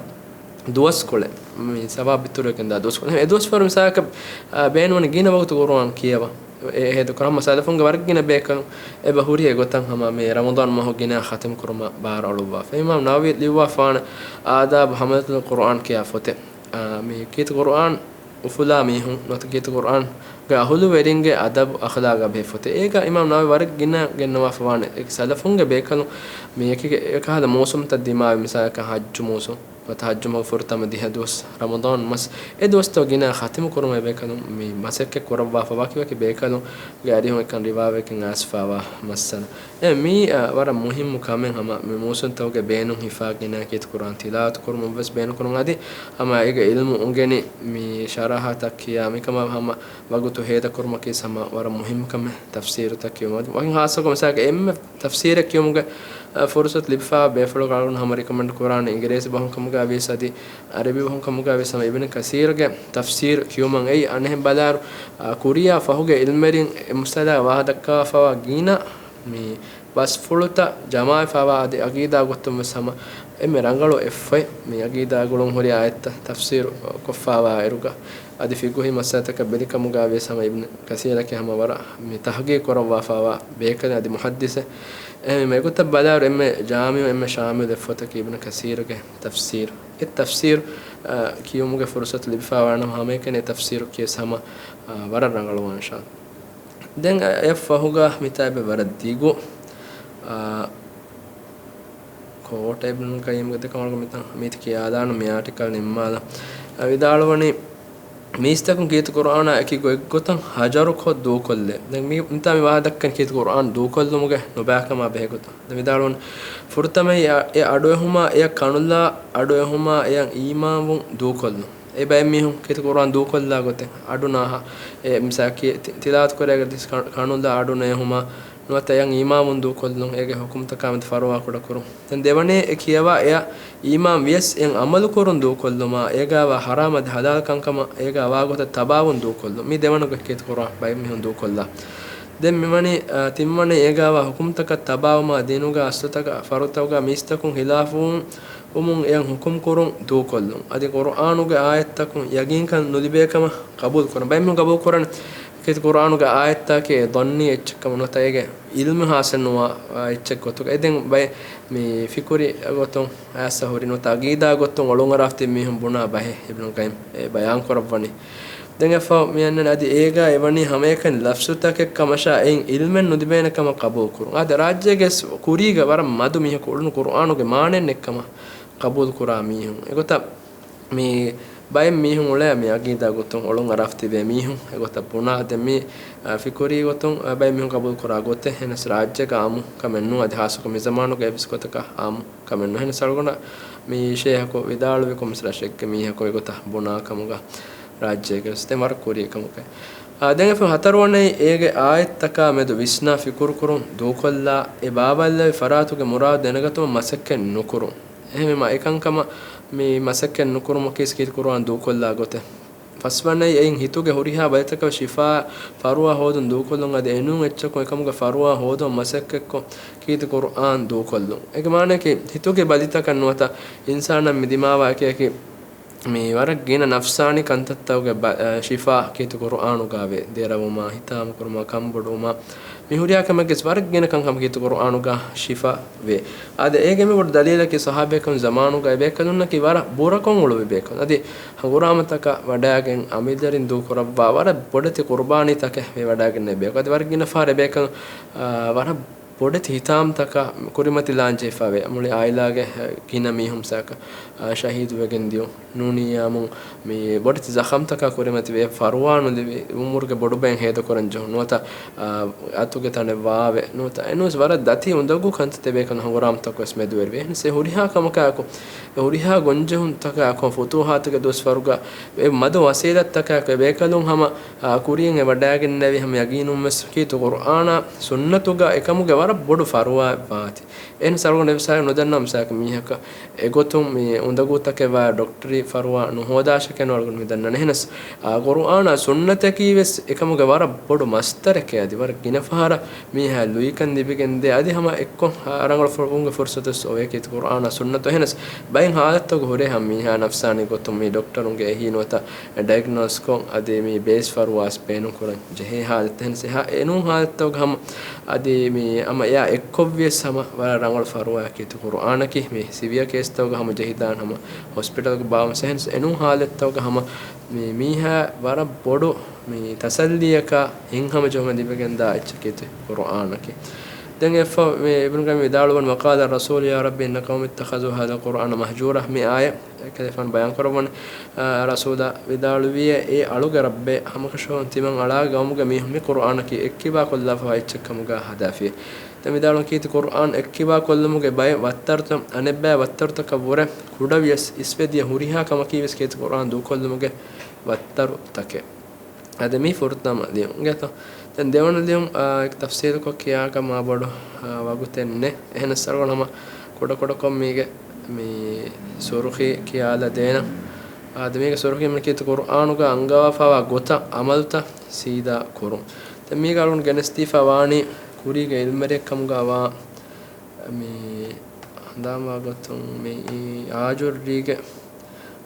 ދުވަސްކޮޅެއް. މި ސަވާބު އިތުރުވެގެންދާ ދުވަސްކޮޅެއް. އެ ދުވަސްވަރު މިސާލަކަށް، އާ، ބޭނުންވަނީ ގިނަ ވަގުތު ޤުރުއާން ކިޔަވަން. އެ ހޭދަކުރާ ހަމަ ސަލަފުންގެ ވަރަށް ގިނަ ބޭކަލުން އެބަ ހުރި އެގޮތަށް ހަމަ މި ރަމަޟާން މަހު ގިނަ ޚަތިމް ކުރުމަށް ބާރު އަޅުއްވާފަ. އިމާމް ނަވަވީ ލިޔުއްވާފާނެ އާދާބު ޙަމަލަތުލް ޤުރުއާން ކިޔާ ފޮތެއް. އާ، މި ކީރިތި ޤުރުއާން އުފުލާ މީހުން ނުވަތަ ކީރިތި ޤުރުއާންގެ އަހުލުވެރިންގެ އަދަބު އަޚްލާގާ ބެހޭ ފޮތެއް. އޭގަ އިމާމް ނަވަވީ ވަރަށް ގިނަ ގެންނަވާފަވާނެ. އެ ސަލަފުންގެ ބޭކަލުން މި އެކި އެކަހަލަ މޫސުމްތައް ދިމާވި، މިސާލަކަށް ޙައްޖު މޫސުން. ނުވަތަ ޙައްޖު މަހު ފުރަތަމަ ދިހަ ދުވަސް ރަމަޟާން މަސް، އެ ދުވަސްތައް ގިނަ ޚަތިމު ކުރުމުގެ ބޭކަލުން މި މަސައްކަތް ކުރައްވާފަ ވަކިވަކި ބޭކަލުންގެ އަރިހުން އެކަން ރިވާވެގެން އައިސްފަވާ މައްސަލަ. އެ މީ، އަ، ވަރަށް މުހިއްމު ކަމެއް ހަމަ މި މޫސުންތަކުގެ ބޭނުން ހިފާ ގިނަ ކީރިތި ޤުރުއާން ތިލާވަތު ކުރުމަށް ވެސް ބޭނުން ކުރުން އަދި ހަމަ އޭގެ ޢިލްމު އުނގެނި މި ޝަރަޙަތައް ކިޔާ މިކަމަށް ހަމަ ވަގުތު ހޭދަކުރުމަކީ ހަމަ ވަރަށް މުހިއްމު ކަމެއް. ތަފްސީރުތައް ކިޔުމަށް ވަކިން ޚާއްޞަކޮށް މިސާލަކަށް އެންމެ ތަފްސީރެއް ކިޔުމުގެ، އަ، ފުރުޞަތު ލިބިފައިވާ ބޭފުޅަކު އަޅުގަނޑު ހަމަ ރިކޮމެންޑް ކުރާނެ އިނގިރޭސި ބަހުން ކަމުގައިވިޔަސް އަދި ޢަރަބި ބަހުން ކަމުގައިވިޔަސް ހަމަ އިބްނު ކަސީރުގެ ތަފްސީރު ކިޔުމަށް. އެއީ އަނެއްހެން ބަލާއިރު، އަ، ކުރިޔާ ފަހުގެ ޢިލްމެރިން އެ މައްސަލާ ވާހަ ދައްކާފައިވާ ގިނަ މި ބަސްފުޅުތައް ޖަމާވެފައިވާ އަދި ޢަޤީދާ ގޮތުން ވެސް ހަމަ އެންމެ ރަނގަޅު އެއްފޮތް މި ޢަޤީދާ ގުޅުން ހުރި އާޔަތްތައް ތަފްސީރު ކޮށްފައިވާ އިރުގަ އަދި ފިޤުހީ މައްސަލަތަކަށް ބެލި ކަމުގައިވިޔަސް ހަމަ އިބްނު ކަސީރަކީ ހަމަ ވަރަށް މި ތަޙްޤީޤު ކުރައްވާފައިވާ ބޭކަލެއް އަދި މުޙައްދިޘެއް. އެހެންވީމަ އެގޮތަށް ބަލާއިރު އެންމެ ޖާމިޢު އެންމެ ޝާމިލު އެއްފޮތަކީ އިބްނު ކަސީރުގެ ތަފްސީރު. އެ ތަފްސީރު، އަ، ކިޔުމުގެ ފުރުޞަތު ލިބިފައިވާނަމަ ހަމައެކަނި ތަފްސީރު ކިޔަސް ހަމަ، އަ، ވަރަށް ރަނގަޅުވާނެ އިންޝާﷲ. ދެން އަ، އެއަށްފަހުގަ މިތާ އެބަ ވަރަށް ދިގު، އާ، ކޯޓް އިބްނުލް ޤައްޔިމްގެ ދެ ކަމަށް މިތާ މީތި ކިޔާލާނަން މި އާޓިކަލް ނިންމާލަން. އަ، ވިދާޅުވަނީ، މީސްތަކުން ކީރިތި ޤުރުއާނާ އެކި ގޮތްގޮތަށް ހަޖަރުކޮށް ދޫކޮށްލޭ. ދެން މި، މިތާ މި ވާހަކަ ދައްކަނީ ކީރިތި ޤުރުއާން ދޫކޮށްލުމުގެ ނުބައިކަމާ ބެހޭ ގޮތަށް. ދެން ވިދާޅުވަނީ، ފުރަތަމަ އެ އަޑުއެހުމާ އެއަށް ކަނުލާ އަޑުއެހުމާ އެއަށް އީމާންވުން ދޫކޮށްލުން. އެ ބައެއް މީހުން ކީރިތި ޤުރުއާން ދޫކޮށްލާ ގޮތެއް އަޑު ނާހާ، އެ މިސާކީ ތި-، ތިލާވަތު ކުރޭގަ ތި ކަ-، ކަނުލާ އަޑު ނޭހުމާ، ނުވަތަ އެޔަށް އީމާންވުން ދޫކޮށްލުން، އޭގެ ޙުކުމްތަކާ މެދު ފަރުވާ ކުޑަކުރުން. ދެން ދެވަނީ އެ ކިޔަވާ އެޔަށް އީމާން ވިޔަސް އެއަށް ޢަމަލު ކުރުން ދޫކޮށްލުމާ، އޭގާވާ ޙަރާމް އަދި ޙަލާލް ކަންކަމަށް އޭގާ ވާ ގޮތަށް ތަބާވުން ދޫކޮށްލުން. މި ދެވަނަ ގޮތް ކީރިތި ޤުރުއާން ބައެއް މީހުން ދޫކޮށްލާ. ދެން މިވަނީ، އާ، ތިންވަނަ އޭގާވާ ޙުކުމްތަކަށް ތަބާވުމާ ދީނުގާ އަސްލުތަކަށް ފަރުތަކުގާ މީސްތަކުން ޚިލާފުވުން ވުމުން އެޔަށް ޙުކުމް ކުރުން ދޫކޮށްލުން. އަދި ޤުރުއާނުގެ އާޔަތްތަކުން ޔަގީންކަން ނުލިބޭކަމަށް ޤަބޫލު ކުރަން. ބައެއް މީހުން ޤަބޫލު ކުރަން ކީރިތި ޤުރުއާނުގެ އާޔަތްތަކެއް ޟަންނީ އެއްޗެއްކަމަށް ނުވަތަ އޭގެ ޢިލްމު ޙާޞިލް ނުވާ، އާ، އެއްޗެއް ގޮތުގައި. ދެން ބައެއް މި ފިކުރީ ގޮތުން އައިސް ހުރި ނުވަތަ ޢަޤީދާ ގޮތުން އޮޅުންއަރާފަ ތިބި މީހުން ބުނާ ބަހެއް އިބްނުލް ޤައްޔިމް އެ ބަޔާން ކުރައްވަނީ. ދެން އެއަށްފަހު މި އަންނަނީ އަދި އޭގާ އެވަނީ ހަމައެކަނި ލަފްޒުތަކެއް ކަމަށާ އެއިން ޢިލްމެއް ނުލިބޭނެ ކަމަށް ޤަބޫލު ކުރުން. އާދެ، ރާއްޖޭގެ ކުރީގަ ވަރަށް މަދު މީހަކު އުޅުނު ޤުރުއާނުގެ މާނައެއް ނެތް ކަމަށް ޤަބޫލު ކުރާ މީހުން. އެގޮތަށް މި ބައެއް މީހުން އުޅޭ މި ޢަޤީދާ ގޮތުން އޮޅުން އަރާފަ ތިބޭ މީހުން އެގޮތަށް ބުނާ. ދެން މި، އާ، ފިކުރީ ގޮތުން، އާ، ބައެއް މީހުން ޤަބޫލު ކުރާ ގޮތެއް އެހެނަސް ރާއްޖޭގަ އާއްމު ކަމެއް ނޫން. އަދި ޚާއްޞަކޮށް މި ޒަމާނުގަ އެއްވެސް ގޮތަކަށް އާއްމު ކަމެއް ނޫން. އެހެނަސް އަޅުގަނޑަށް މި ޝޭހަކު ވިދާޅުވި ކޮންމެސް ރަށެއްގެ މީހަކު އެގޮތަށް ބުނާ ކަމުގަ ރާއްޖޭގަ ވެސް ދެން ވަރަށް ކުރީ ކަމުގަ. އާ، ދެން އެފަ ހަތަރުވަނައީ އޭގެ އާޔަތްތަކާ މެދު ވިސްނާ ފިކުރު ކުރުން ދޫކޮށްލާ، އެ ބާވައިލެއްވި ފަރާތުގެ މުރާދު ދެނެގަތުމަށް މަސައްކަތް ނުކުރުން. އެހެންވީމަ އެކަންކަމަށް މި މަސައްކަތް ނުކުރުމަކީ ކީރިތި ޤުރުއާން ދޫކޮށްލާ ގޮތެއް. ފަސްވަނައީ އެއިން ހިތުގެ ހުރިހާ ބަލިތަކަށް ޝިފާ ފަރުވާ ހޯދުން ދޫކޮށްލުން އަދި އެނޫން އެއްޗަކުން އެކަމުގެ ފަރުވާ ހޯދުމަށް މަސައްކަތްކޮށް ކީރިތި ޤުރުއާން ދޫކޮށްލުން. އޭގެ މާނައަކީ ހިތުގެ ބަލިތަކަށް ނުވަތަ އިންސާނަށް މި ދިމާވާ އެކި އެކި މި ވަރަށް ގިނަ ނަފްސާނީ ކަންތައްތަކުގެ ބަ-، އަ، ޝިފާ ކީރިތި ޤުރުއާނުގައިވޭ. ދެރަވުމާ، ހިތާމަކުރުމާ، ކަންބޮޑުވުމާ، މި ހުރިހާ ކަމެއްގެ ވަރަށް ގިނަ ކަންކަމަކީ ކީރިތި ޤުރުއާނުގަ ޝިފާ ވޭ. އާދެ، އޭގެ މި ބޮޑު ދަލީލަކީ ޞަޙާބީން ޒަމާނުގައި ބޭކަލުންނަކީ ވަރަށް ބުރަކޮށް އުޅުއްވި ބޭކަލުން. އަދި ހަނގުރާމަތަކަށް ވަޑައިގެން އަމިއްލަވެރިން ދޫކުރައްވާ ވަރަށް ބޮޑެތި ޤުރުބާނީތަކެއް ވެވަޑައިގެންނެވި ބޭކަލުން. އަދި ވަރަށް ގިނަ ފަހަރަށް އެބޭކަލުން، އާ، ވަރަށް ބޮޑެތި ހިތާމަތަކާ ކުރިމަތިލާން ޖެހިފަވޭ. މުޅި އާއިލާގެ ގިނަ މީހުން ސާކަ، އާ، ޝަހީދުވެގެން ދިޔުން. ނޫނީ އާއްމު މި ބޮޑެތި ޒަޚަމްތަކާ ކުރިމަތިވެ، ފަރުވާ ނުލިބި އުމުރުގެ ބޮޑުބައިން ހޭދަކުރަން ޖެހުން. ނުވަތަ، އާ، އަތުގެ ތަނެއް ވާވެ. ނުވަތަ އެނޫސް ވަރަށް ދަތި އުނދަގޫ ކަންތައްތައް ބޭކަލުން ހަނގުރާމަތަކު ވެސް މެދުވެރިވޭ. އެހެންސް އެ ހުރިހާ ކަމަކާއެކު، އެ ހުރިހާ ގޮންޖެހުންތަކާއެކު ފުތޫހާތުގެ ދުވަސްވަރުގަ އެ މަދު ވަސީލަތްތަކާއެކު އެ ބޭކަލުން ހަމަ އާ، ކުރިޔަށް އެ ވަޑައިގެންނެވި ހަމަ ޔަގީނުން ވެސް ކީރިތި ޤުރުއާނާ ސުންނަތުގަ އެކަމުގެ ވަރަށް ބޮޑު ފަރުވާއެއް ވާތީ. އެހެންސް އަޅުގަނޑު އެ ވިސާލެއް ނުދަންނަ މިސާލަކަށް މީހަކަށް އެގޮތުން މި އުނދަގޫތަކެއް ވާ ޑޮކްޓަރީ ފަރުވާ ނުހޯދާށެކޭ އަޅުގަނޑު މި ދަންނަނީ. އެހެނަސް، އާ، ޤުރުއާނާ ސުންނަތަކީ ވެސް އެކަމުގެ ވަރަށް ބޮޑު މަޞްދަރެކޭ. އަދި ވަރަށް ގިނަ ފަހަރަށް މީހާ ލުއިކަން ލިބިގެން ދޭ. އަދި ހަމަ އެއްކޮށް، އާ، ރަނގަޅު ފުރުގުންގެ ފުރުސަތު ވެސް އޮވޭ ކީރިތި ޤުރުއާނާ ސުންނަތު. އެހެނަސް ބައެއް ހާލަތްތަކުގަ ހުރޭ ހަމަ މީހާ ނަފްސާނީ ގޮތުން މި ޑޮކްޓަރުންގެ އެހީ ނުވަތަ ޑައިގްނޯސްކޮށް، އަދި މި ބޭސް ފަރުވާސް ބޭނުން ކުރަން ޖެހޭ ހާލަތް. އެހެންސް އެހާ އެނޫން ހާލަތްތަކުގަ ހަމަ އަދި މި ހަމަ އެއާ އެއްކޮށްވިޔަސް ހަމަ ވަރަށް ރަނގަޅު ފަރުވާއެއް ކީރިތި ޤުރުއާނަކީ. މި ސިވިއަ ކޭސްތަކުގަ ހަމަ ޖެހިދާން ހަމަ ހޮސްޕިޓަލްގަ ބާވަން. އެހެންސް އެނޫން ހާލަތްތަކުގަ ހަމަ މި މީހާ ވަރަށް ބޮޑު މި ތަސައްލީއަކާ ހިތްހަމަ ޖެހުމަށް ލިބިގެންދާ އެއްޗަކީ ކީރިތި ޤުރުއާނަކީ. ދެން އެއްފަ މި އިބްނު ޤައްޔިމް ވިދާޅުވަން، وقال رسول يا رب إن قومي اتخذوا هذا القرآن مهجورا. މި އާޔަތް އެކަލޭގެފާނު ބަޔާން ކުރައްވަން، އާ، ރަސޫލާ ވިދާޅުވިއޭ، އޭ އަޅުގެ ރައްބޭ، ހަމަކަށަވަރުން ތިމަން އަޅާ ގައުމުގެ މީހުން މި ޤުރުއާނަކީ އެއްކިބާ ކޮށްލާފަވާ އެއްޗެއް ކަމުގަ ހަދާފި. ދެން ވިދާޅުވަން، ކީރިތި ޤުރުއާން އެއްކިބާ ކޮށްލުމުގެ ބައެއް ވައްތަރުތައް އަނެއްބައި ވައްތަރުތަކަށްވުރެ ކުޑަވިޔަސް އިސްވެދިޔަ ހުރިހާ ކަމަކީވެސް ކީރިތި ޤުރުއާން ދޫކޮށްލުމުގެ ވައްތަރުތަކެއް. އަދި މީ ފުރަތަމަ ލިޔުން. އިނގޭތޯ؟ ދެން ދެވަނަ ލިޔުން، އާ، ތަފްސީލުކޮށް ކިޔާކަށް މާ ބޮޑު، އާ، ވަގުތެއް ނެތް. އެހެނަސް އަޅުގަނޑު ހަމަ ކުޑަކުޑަކޮށް މީގެ މި ސުރުޚީ ކިޔާލަ ދޭނަން. އާ، ދެން މީގެ ސުރުޚީ މި ކީރިތި ޤުރުއާނުގަ އަންގަވާފަވާ ގޮތަށް ޢަމަލުތައް ސީދާ ކުރުން. ދެން މީގަ އަޅުގަނޑު ގެނެސްދީފަ ވާނީ ކުރީގެ ޢިލްމުވެރިއެއް ކަމުގަ ވާ މި ހަނދާންވާ ގޮތުން މި އާޖުއްރީގެ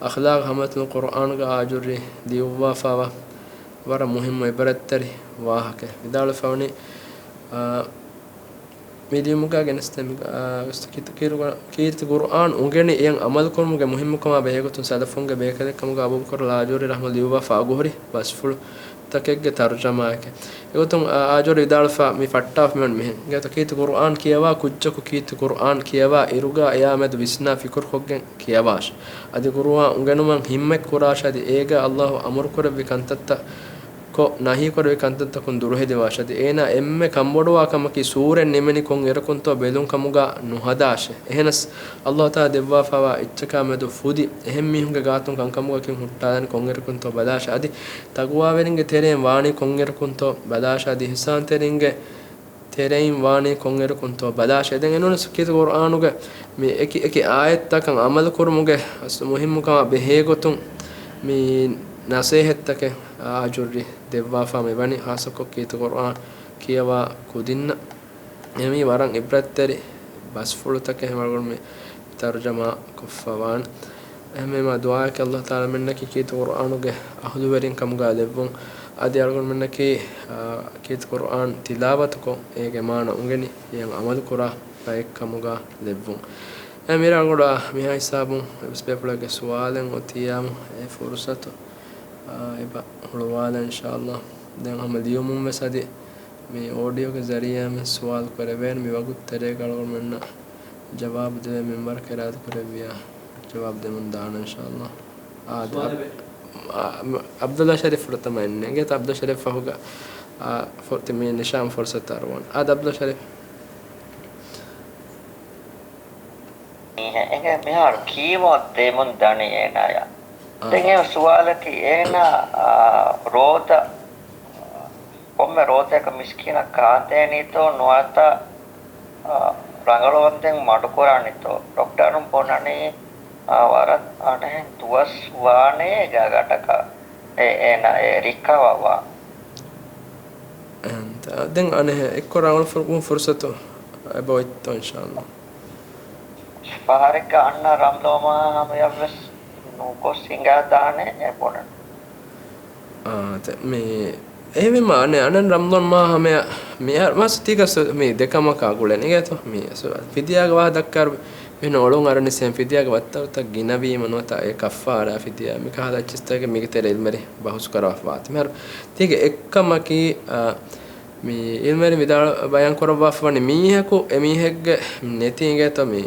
އަޚްލާޤް ހަމަލަތުލް ޤުރުއާންގަ އާޖުއްރީ ލިޔުއްވާފަވާ ވަރަށް މުހިއްމު ޢިބްރަތްތެރި ވާހަކަ. ވިދާޅުވެފަވަނީ، އާ، މި ލިޔުމުގަ ގެނެސްދޭ މި، އާ، ކީރިތި ޤުރުއާން އުނގެނި އެޔަށް ޢަމަލުކުރުމުގެ މުހިއްމުކަމާ ބެހޭގޮތުން ސަލަފުންގެ ބޭކަލެއް ކަމުގަ އަބޫބަކުރު އާޖުއްރީ ރަޙްމަ ލިޔުއްވާފަ އަގުހުރި ބަސްފުޅު ތަކެއްގެ ތަރުޖަމާއެކޭ. އެގޮތުން އާ، އާޖުއްރީ ވިދާޅުވެފަ މި ފައްޓާފަ މިވަނީ މިހެން. އިނގޭތޯ؟ ކީރިތި ޤުރުއާން ކިޔަވާ ކުއްޖަކު ކީރިތި ޤުރުއާން ކިޔަވާ އިރުގަ އެޔާ މެދު ވިސްނާ ފިކުރުކޮށްގެން ކިޔަވާށި. އަދި ޤުރުއާން އުނގެނުމަށް ހިންމަތް ކުރާށި. އަދި އޭގަ ﷲ އަމުރުކުރެއްވި ކަންތައްތައް ކޮށް، ނަހީކުރެވި ކަންތައްތަކުން ދުރުހެލިވާށެ. އަދި އޭނާ އެންމެ ކަންބޮޑުވާ ކަމަކީ ސޫރެއް ނިމެނީ ކޮންއިރަކުންތޯ ބެލުން ކަމުގަ ނުހަދާށެ. އެހެނަސް ﷲ ތާ ދެއްވާފައިވާ އެއްޗަކާ މެދު ފުދި އެހެން މީހުންގެ ގާތުން ކަންކަމުގަކީ ހުއްޓާލަނީ ކޮންއިރަކުންތޯ ބަލާށެ. އަދި ތަގުވާވެރިންގެ ތެރެއިން ވާނީ ކޮންއިރަކުންތޯ ބަލާށެ. އަދި އިޙްސާންތެރިންގެ ތެރެއިން ވާނީ ކޮންއިރަކުންތޯ ބަލާށޭ. ދެން އެނޫނަސް ކީރިތި ޤުރްއާނުގެ މި އެކި އެކި އާޔަތްތަކަށް ޢަމަލުކުރުމުގެ އަސް މުހިއްމުކަމާ ބެހޭގޮތުން މި ނަޞޭޙަތްތަކެއް އާޖުއްރި ދެއްވާފާ މިވަނީ، ޚާއްޞަކޮށް ކީރިތި ޤުރްއާން ކިޔަވާ ކުދިންނަށް. އެމީ ވަރަށް ޢިބްރަތްތެރި ބަސްފުޅުތަކެއް ހަމަ މި ތަރުޖަމާ ކޮށްފަ ވާނެ. އެހެންވީމާ ދުޢާއަކީ ﷲ ތާލާ މެންނަކީ ކީރިތި ޤުރްއާނުގެ އަހުލުވެރިން ކަމުގަ ލެއްވުން. އަދި އަޅުގަނޑުމެންނަކީ، އާ، ކީރިތި ޤުރްއާން ތިލާވަތުކޮށް، އޭގެ މާނަ އުނގެނި، އެއަށް ޢަމަލުކުރާ ބައެއް ކަމުގަ ލެއްވުން. އެ މިރަށް އަޅުގަނޑު މިހާ ހިސާބުން އެއްވެސް ބޭފުޅެއްގެ ސުވާލެއް އޮތިއްޔާމު އެ ފުރުޞަތު، އާ، އެބަ ހުޅުވާލަން އިންޝާﷲ. ދެން ހަމަ ލިޔުމުން ވެސް އަދި މި އޯޑިއޯގެ ޒަރީޢާއިން ސުވާލު ކުރެވޭނެ. މި ވަގުތު ތެރޭގަ އަޅުގަނޑުމެންނަށް ޖަވާބު ދެވޭ މިންވަރަކަށް އިރާދަކުރެއްވިއްޔާ ޖަވާބު ދެމުން ދާނަން އިންޝާﷲ. އާދެ، ސުވާލެއް އަބް-، އާ، މަ-، ޢަބްދުﷲ ޝަރީފް ފުރަތަމަ އިންނޭ. އިނގޭތަ ޢަބްދުﷲ ޝަރީފް ފަހުގަ، އާ، ފު-، ތި މި ނިޝާން ފުރުޞަތު އަރުވަން. އާދެ، ޢަބްދުﷲ ޝަރީފް. މީހެއް އެނގޭ މިހާރު ކީމޯ ދެމުން ދަނީ އޭނާޔަށް. އާ. ދެން އެ ސުވާލަކީ އޭނާ، އާ، ރޯދަ، ކޮންމެ ރޯދައަކަށް މިސްކީނަށް ކާންދޭނީތޯ ނުވަތަ، އާ، ރަނގަޅުވަންދެން މަޑުކުރާނީތޯ؟ ޑޮކްޓަރުން ބުނަނީ، އާ، ވަރަށް އަނެއްހެން ދުވަސް ވާނޭ ގާގަނޑަކަށް އެ، އޭނާ އެ ރިކަވަރ ވާން. އެހެންތަ؟ ދެން އަނެއްހެން އެއްކޮށް ރަނގަޅު ފުރު-، ފުރުޞަތު އެބައޮތްތޯ އިންޝާﷲ. ފަހަރެއްގަ އަންނަ ރަމްޟާން މަހާ ހަމަޔަށްވެސް ނުގޮސް ހިނގާދާނެ އެ ބުނަން. އާ، ތެ-، މި އެހެންވީމަ އަނެއް އަންނަ ރަމްޟާން މަހާ ހަމަޔަށް މި އަ-، މަސް ތީގަ ސު-، މި ދެކަމަކާ ގުޅެނީ އިނގޭތޯ؟ މި ސު-، ފިދިޔާގެ ވާހަކަ ދައްކާ މިހެން އޮޅުން އަރަނިސް އެހެން ފިދިޔާގެ ވައްތަރުތައް ގިނަވީމަ ނުވަތަ އެ ކައްފާރާ ފިދިޔާ މި ކަހަލަ އެއްޗިސްތަކެއް މީގެ ތެރޭ ޢިލްމުވެރިން ބަހުސް ކުރައްވާފަ ވާތީ. މިހާރު ތީގެ އެއްކަމަކީ، އާ، މި ޢިލްމުވެރިން ވިދާޅު ބަޔާން ކުރައްވާފަ ވަނީ މީހަކު އެ މީހެއްގެ ނެތި އިނގޭތޯ މި،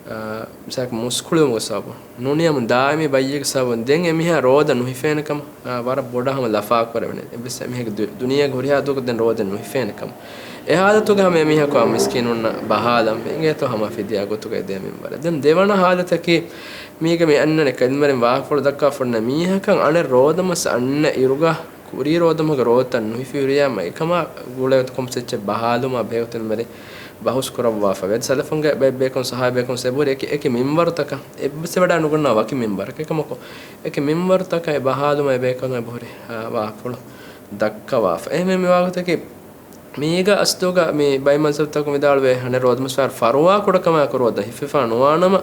އާ، މިސާލަކަށް މުސްކުޅިވުމުގެ ސަބަބުން ނޫނީ ހަމަ ދާއިމީ ބައްޔެއްގެ ސަބަބުން ދެން އެ މީހާ ރޯދަ ނުހިފޭނެ ކަމަށް، އާ، ވަރަށް ބޮޑަށް ހަމަ ލަފާ ކުރެވެނެ. އެއްވެސް އެ މީހެއްގެ ދު-، ދުނިޔޭގެ ހުރިހާ ދުވަހަކު ދެން ރޯދަ ނުހިފޭނެ ކަމަށް. އެ ޙާލަތުގަ ހަމަ އެ މީހަކު އާ މިސްކީނުންނަށް ބަހާލަން ވޭ އިނގޭތޯ ހަމަ ފިދިޔާ ގޮތުގައި ދޭ މިންވަރެއް. ދެން ދެވަނަ ޙާލަތަކީ މީގަ މި އަންނަނީ ޢިލްމުވެރިން ވާހަކަފުޅު ދައްކާފަ އޮންނަ މީހަކަށް އަނެއް ރޯދަ މަސް އަންނަ އިރުގަ ކުރީ ރޯދަމަހުގެ ރޯދަތައް ނުހިފި ހުރިހާ އެކަމާ ގުޅޭ ގޮތަށް ކޮންމެސް އެއްޗެއް ބަހާލުމާ ބެހޭގޮތުން އެމެރި ބަހުސް ކުރައްވާފަ ވޭ. ސަލަފުންގެ ބައެއް ބޭކަލުން ޞަޙާބީ ބޭކަލުން އެބަހުރި އެކި، އެކި މިންވަރުތަކަށް އެއްވެސް އެވަޑާ ނުގަންނަ ވަކި މިންވަރަކަށް. އެކަމަކު އެކި މިންވަރުތަކަށް އެ ބަހާލުމާ އެ ބޭކަލުން އެބަހުރި، އާ، ވާހަކަފުޅު ދައްކަވާފަ. އެހެންވެ މި ވާހަކަތަކީ މީގަ އަސްލުގަ މި ބައެއް މަޒްހަބުތަކުން ވިދާޅުވޭ އަނެއް ރޯދަމަސް ފަރުވާ ކުޑަކަމާއެކު ރޯދަ ހިފެފާ ނުވާނަމަ،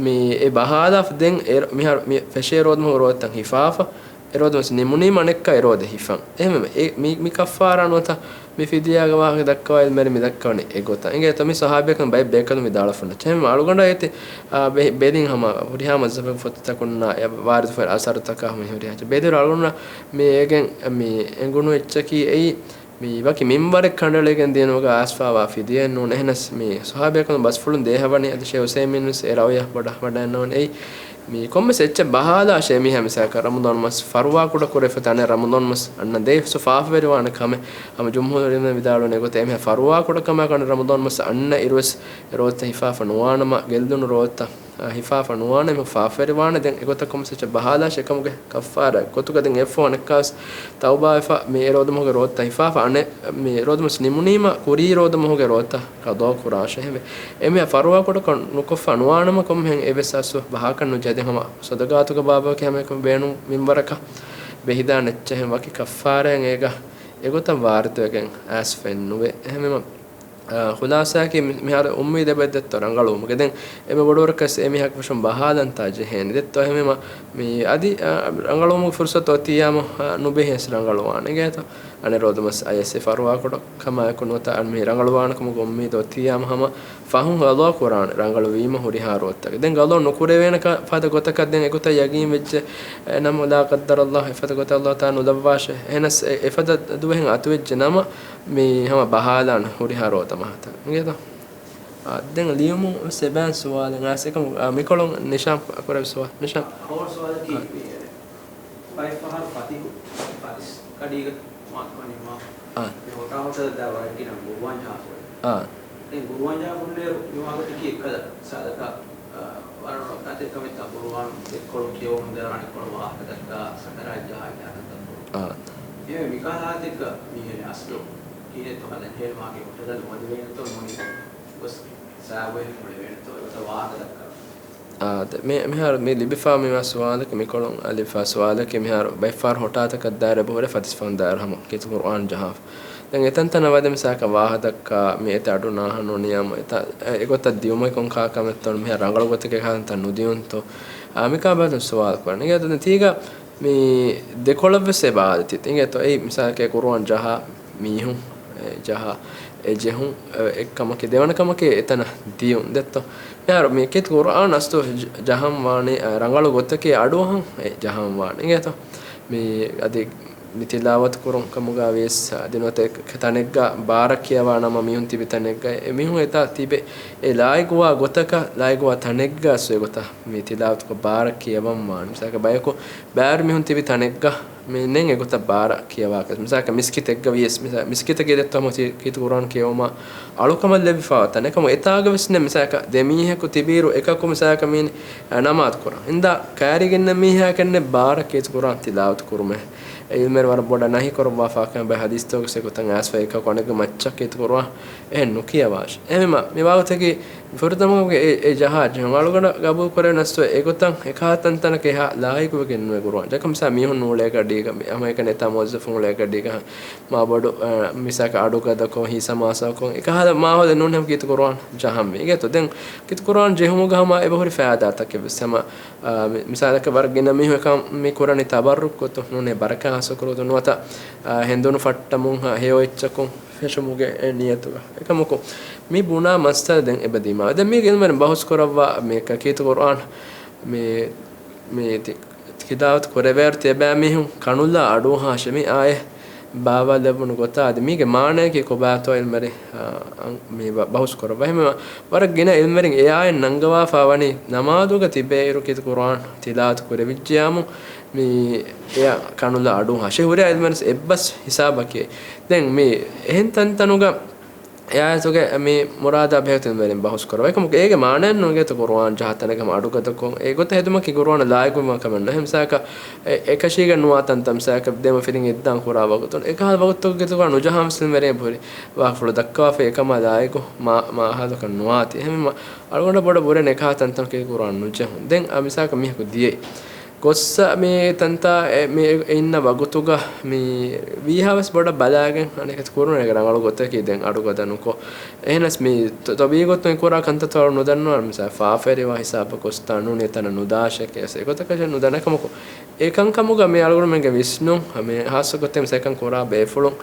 މި އެ ބަހާލާފަ ދެން އެ މިހާރު މި ފެށޭ ރޯދަމަހު ރޯދަތައް ހިފާފަ. އެ ރޯދަމަސް ނިމުނީމަ އަނެއްކާ އެ ރޯދަ ހިފަން. އެހެންވެ، އެ މި، މި ކައްފާރާ ނުވަތަ މި ފިދިޔާގެ ވާހަކަ ދައްކަވާ އިލްމުވެރިން މި ދައްކަވަނީ އެގޮތަށް. އިނގޭތޯ މި ޞަޙާބީ ބޭކަލުން ބައެއް ބޭކަލުން ވިދާޅުވެފަ އޮންނަ. އެހެންވެ އަޅުގަނޑާ އޭތި، އާ، ބެ-، ބެލިން ހަމަ ހުރިހާ މަޒްހަބެއްގެ ފޮތުތަކުންނާ އެ ވާރިދު ފަހު އަސަރުތަކާ ހަމަ ހުރިހާ. ބެލިއިރު އަޅުގަނޑު މި އޭގެން މި އެނގުނު އެއްޗަކީ އެއީ މި ވަކި މިންވަރެއް ކަނޑައެޅިގެން ދީނުގަ އައިސްފައިވާ ފިދިޔައެއް ނޫން. އެހެނަސް މި ޞަޙާބީ ބޭކަލުން ބަސްފުޅުން ދޭހަވަނީ އަދި ޝޭޚް ޢުސައިމީން ވެސް އެ ރައުޔަށް ވަޑަ-، ވަޑައިގަންނަވަނީ. އެއީ މި ކޮންމެސް އެއްޗެއް ބަހާލާށޭ އެމީހާ މިސާލަކަށް ރަމަޟާން މަސް ފަރުވާ ކުޑަ ކުރެފަ އަނެއް ރަމަޟާން މަސް އަންނަ ދޭ ސު ފާފަވެރިވާނެ ކަމެއް. ހަމަ ޖުމްހޫރު ޢިލްމުވެރިން ވިދާޅުވަނީ އެގޮތަށް އެމީހާ ފަރުވާ ކުޑަ ކަމާ ކަން ރަމަޟާން މަސް އަންނަ އިރުވެސް އެ ރޯދަތައް ހިފާފަ ނުވާނަމަ ގެއްލުނު ރޯދަތައް އާ، ހިފާފަ ނުވާނެ، އެމީހުން ފާފަވެރިވާނެ. ދެން އެގޮތަށް ކޮންމެސް އެއްޗެއް ބަހާލާށޭ އެކަމުގެ ކައްފާރާ ގޮތުގަ ދެން އެއަށްފަހު އަނެއްކާވެސް ތައުބާވެފަ މި އެ ރޯދަމަހުގެ ރޯދަތައް ހިފާފަ އަނެއް މި ރޯދަމަސް ނިމުނީމަ ކުރީ ރޯދަމަހުގެ ރޯދަތައް ޤަޟާ ކުރާށޭ. އެހެންވެ، އެމީހާ ފަރުވާ ކުޑަކޮށް ނުކޮށްފަ ނުވާނަމަ ކޮންމެހެން އެއްވެސް އަސްލު ބަހާކަށް ނުޖެހޭ. ދެން ހަމަ ޞަދަޤާތުގެ ބާބަކީ ހަމައެކަނި ބޭނުން މިންވަރަކަށް ބެހިދާނެ އެއްޗެއް ހެން ވަކި ކައްފާރާއެއް އޭގަ އެގޮތަށް ވާރިދުވެގެން އައިސްފައެއް ނުވޭ. އެހެންވީމަ، އާ، ޚުލާޞާއަކީ މި-، މިހާރު އުއްމީދެއް ދެއްތޯ ރަނގަޅުވުމުގެ. ދެން އެންމެ ބޮޑުވަރަކަށް އެމީހަކު ފެށުން ބަހާލަންތާ ޖެހޭނެ ދެއްތޯ. އެހެންވީމަ، މި އަދި، އާ، ރަނގަޅުވުމުގެ ފުރުޞަތު އޮތިއްޔާމު، އާ، ނުބެހޭސް ރަނގަޅުވާނެ އިނގޭތޯ. އަނެއް ރޯދަމަސް އައިސް ފަރުވާ ކުޑަ ކަމާއެކު ނުވަތަ އަންމީ ރަނގަޅުވާނެ ކަމުގެ އުއްމީދު އޮތިއްޔާމު ހަމަ ފަހުން ޤަޟާ ކުރާނެ ރަނގަޅުވީމަ ހުރިހާ ރޯދަތަކެއް. ދެން ޤަޟާ ނުކުރެވޭނެ ކަ-، ފަދަ ގޮތަކަށް ދެން އެގޮތަށް ޔަގީން ވެއްޖެ، އެ، ނަމަ ލާ ޤައްދަރަﷲ އެފަދަ ގޮތަށް ﷲ ތާ ނުލައްވާށޭ. އެހެނަސް އެ، އެފަދަ ދުވަހެއް އަތުވެއްޖެ ނަމަ، މި ހަމަ ބަހާލާނެ ހުރިހާ ރޯދަ މަހަކަށް. އިނގޭތޯ؟ އާ، ދެން ލިޔުމުން ސެބައިން ސުވާލެއް އައިސް އެކަމު، އާ، މިކޮޅުން ނިޝާން ކުރެއްވި ސުވާ-، ނިޝާން. އަހަރު ސުވާލަކީ، އާ، މި ފަހަރު ފަތިހު ފަތިސް އަޑީގަ މާތްކޮށް ނިންމާފަ. އާ. މި ހޮޓާ ހޮޓަލަށް ދާ ވަރަށް ގިނަ ގުރުއާން ޖަހާފަ. އާ. ދެން ގުރުއާން ޖަހާފަ އިންނައިރު މި ވާގޮތަކީ އެއްކަލަ ސާދަކާ، އާ، ވަރަށް ރައްކާތެރި ކަމެއްތާ ގުރުއާން އެއްކޮޅު ކިޔަވަމުން ދެވާނެ އެއްކޮޅު ވާހަކަ ދައްކާ ސަކަރާތް ޖަހާ އެކާ ކަންތައް ކުރުން. އާ. އެ މިކާ ހާލަތެއްގަ މީހެއް އަސްލު ކިހިނެއްތޯ ހަދަން ހޭލުމާގެ ހޮޓަލަށް ނުވަދެވޭނެތޯ ނޫނީ ގޮސް ސާބުވެހެން އުޅެވޭނެތޯ އެގޮތަށް ވާހަކަ ދައްކާ. އާ، ދެ-، މި-، މިހާރު މި ލިބިފާ މިވާ ސުވާލަކީ، މިކޮޅުން އަ، ލިބިފާ ސުވާލަކީ، މިހާރު ބައެއްފަހަރު ހޮޓާތަކަށް ދާއިރު އެބަހުރޭ ފަތިސްފަހުން ދާއިރު ހަމަ ކީރިތި ގުރުއާން ޖަހާފަ. ދެން އެތަންތަނަށް ވަދެ މިސާލަކަށް ވާހަކަ ދައްކާ، މި އެތައް އަޑު ނާހަން ނޫނިއްޔާމު އެތައް، އެ، އެގޮތަށް ދިޔުމަކީ ކޮން ކާކަމެއްތޯ، މިހާރު ރަނގަޅު ގޮތެއްގެ ކާކަންތައް ނުދިޔުންތޯ؟ އާ، މިކާ ބައިތުން ސުވާލު ކުރަން. އިނގޭތޯ ދެން ތީގަ މި ދެކޮޅަށްވެސް އެބަ އާދޭތީ. އިނގޭތޯ އެއީ މިސާލަކަށް ގުރުއާން ޖަހާ މީހުން، އެ، ޖަހާ އެ ޖެހުން، އެ، އެއްކަމަކީ، ދެވަނަ ކަމަކީ އެތަނަށް ދިޔުން ދެއްތޯ. މިހާރު މި ކީރިތި ގުރުއާން އަސްލު ޖަ-، ޖަހަން ވާނީ، އަ، ރަނގަޅު ގޮތަކީ އަޑުއަހަން އެ ޖަހަން ވާނީ. އިނގޭތޯ މި އަދި މި ތިލާވަތު ކުރުން ކަމުގަ ވިޔަސް، އަ، ދިނުވަތަ އެކަ ތަނެއްގަ ބާރަށް ކިޔަވާ ނަމަ މީހުން ތިބި ތަނެއްގަ އެ މީހުން އެތާ ތިބެ އެ ލާއިގުވާ ގޮތަކަށް، ލާއިގުވާ ތަނެއްގަ އަސްލު އެގޮތަށް މި ތިލާވަތުކޮށް ބާރަށް ކިޔަވަން ވާނެ. މިސާލަކަށް ބަޔަކު ބައިވެރި މީހުން ތިބި ތަނެއްގަ މި ނެތް އެގޮތަށް ބާރަށް ކިޔަވާކަށް. މިސާލަކަށް މިސްކިތެއްގަ ވިޔަސް، މިސާ-، މިސްކިތަކީ ދެއްތޯ ހަމަ ތި-، ކީރިތި ގުރުއާން ކިޔެވުމަށް އަޅުކަމަށް ލެއްވިފާ ތަނެއް. އެކަމަކު އެތާގަ ވެސް ނެތް މިސާލަކަށް ދެ މީހަކު ތިބިއިރު އެކަކު މިސާލަކަށް މީނި، އަ، ނަމާދު ކުރަން. އިންދާ ކައިރިގެންނެއް މީހާއެކެއް ނެތް ބާރަށް ކީރިތި ގުރުއާން ތިލާވަތު ކުރުމެއް. އެ އިލްމެއް ވަރަށް ބޮޑަށް ނަހީ ކުރައްވާފާ ކަމެއް ބައެއް ހަދީސްތަކުގަ އެގޮތަށް އައިސްފަ އެކަކު އަނެއްގެ މައްޗަށް ކީރިތި ގުރުއާން އެހެން ނުކިޔަވާށި. އެހެންވީމަ މި ވާގޮތަކީ ފުރަތަމަ އެ، އެ ޖަހާ ޖެހުން އަޅުގަނޑަށް ގަބޫލު ކުރެވެން އަސްލު އެގޮތަށް އެކާ ތަންތަނަކަށް އެހާ ލާއިގުވެގެން ނުވޭ ގުރުއާން. ޖަކަ މިސާ މީހުން ނޫޅޭ ގަޑީގަ، މި ހަމައެކަނި އެތާ މުވައްޒަފުން އުޅޭ ގަޑީގަ މާބޮޑު، އަ، މިސާކަށް އަޑުގަދަކޮށް، ހިތްސަމާސާކޮށް، އެކަހަލަ މާހައުލެއް ނޫން ހަމަ ކީރިތި ގުރުއާން ޖަހަންވީ. އިނގޭތޯ ދެން ކީރިތި ގުރުއާން ޖެހުމުގަ ހަމަ އެބަހުރި ފައިދާތަކެއް ވެސް ހަމަ، އަ، މި-، މިސާލަކަށް ވަރަށް ގިނަ މީހުން އެކަން މި ކުރަނީ ތަބައްރުކު ގޮތުން ނޫނޭ ބަރަކާތް ހާސިލް ކުރުމަށް ނުވަތަ، އަ، ހެނދުނު ފައްޓަމުން ހަ-، ހެޔޮ އެއްޗަކުން ފެށުމުގެ އެ ނިޔަތުގަ. އެކަމަކު މި ބުނާ މައްސަލަ ދެން އެބަ ދިމާވޭ. ދެން މީގެ އިލްމުވެރިން ބަހުސް ކުރައްވާ މި ކީރިތި ގުރުއާން މި، މި ތި-، ތިލާވަތު ކުރެވޭއިރު ތިޔަބައިމީހުން ކަނުލާ އަޑުއަހާށޭ މި އާޔަތް ބާވާލެވުނު ގޮތާ. އަދި މީގެ މާނަޔަކީ ކޮބާތޯ އިލްމުވެރިން، އަ، އަން-، މި ބަ-، ބަހުސް ކުރައްވާ. އެހެންވީމަ ވަރަށް ގިނަ އިލްމުވެރިން އެ އާޔަތް ނަންގަވާފާ ވަނީ ނަމާދުގަ ތިބޭއިރު ކީރިތި ގުރުއާން ތިލާވަތު ކުރެވިއްޖެޔާމު މި އެއަށް ކަނުލާ އަޑުއަހާށޭ. ހުރިހާ އިލްމުވެރިން އެއްބަސް ހިސާބަކީ. ދެން މި އެހެން ތަންތަނުގަ އެ އާޔަތުގެ މި މުރާދާ ބެހޭގޮތުން އިލްމުވެރިން ބަހުސް ކުރައްވާ. އެކަމަކު އޭގެ މާނައެއް ނޫން އިނގޭތޯ ގުރުއާން ޖަހާ ތަނެއްގަ ހަމަ އަޑުގަދަކޮށް އެގޮތަށް ހެދުމަކީ ގުރުއާނަށް ލާއިގުވުމެއް ކަމެއް ނޫން. އެހެން މިސާލަކަށް އެ-، އެކަށީގެން ނުވާ ތަންތަން މިސާލަކަށް ދެމަފިރިން އިއްދާން ކުރާ ވަގުތުން އެކަހަލަ ވަގުތަކުގަ ކީރިތި ގުރުއާން ނުޖަހާ މުސްލިމް ވެރިން އެބަހުރި ވާހަކަފުޅު ދައްކަވާފަ އެކަމާ ލާއިގު މާ-، މާހައުލަކަށް ނުވާތީ. އެހެންވީމަ އަޅުގަނޑަށް ބޮޑަށް ބުރޭނެ އެކަހަލަ ތަންތަނަކީ ގުރުއާން ނުޖެހުން. ދެން އަ މިސާލަކަށް މީހަކު ދިޔައީ ގޮއްސަ މި ތަންތާ އެ-، މި އިންނަ ވަގުތުގަ މި ވީހާވެސް ބޮޑަށް ބަލާގެން އަނެކަތި ކުރުނު އޭގެ ރަނގަޅު ގޮތަކީ ދެން އަޑުގަދަ ނުކޮށް. އެހެނަސް މި ތޮ-، ތޮބީ ގޮތުން އެ ކުރާ ކަންތައްތައް ނުދަންނަވާނެ. މިސާ ފާފައެރިވާ ހިސާބަށް ގޮސްތާ ނޫނީ އެތަނަށް ނުދާށޭ ކޭސް އެގޮތަކަށެއް ނުދަންނަ ކަމަކު އެކަންކަމުގަ މި އަޅުގަނޑުމެންގެ ވިސްނުން މި ހާއްސަ ގޮތެއް މިސާ އެކަން ކުރާ ބޭފުޅުން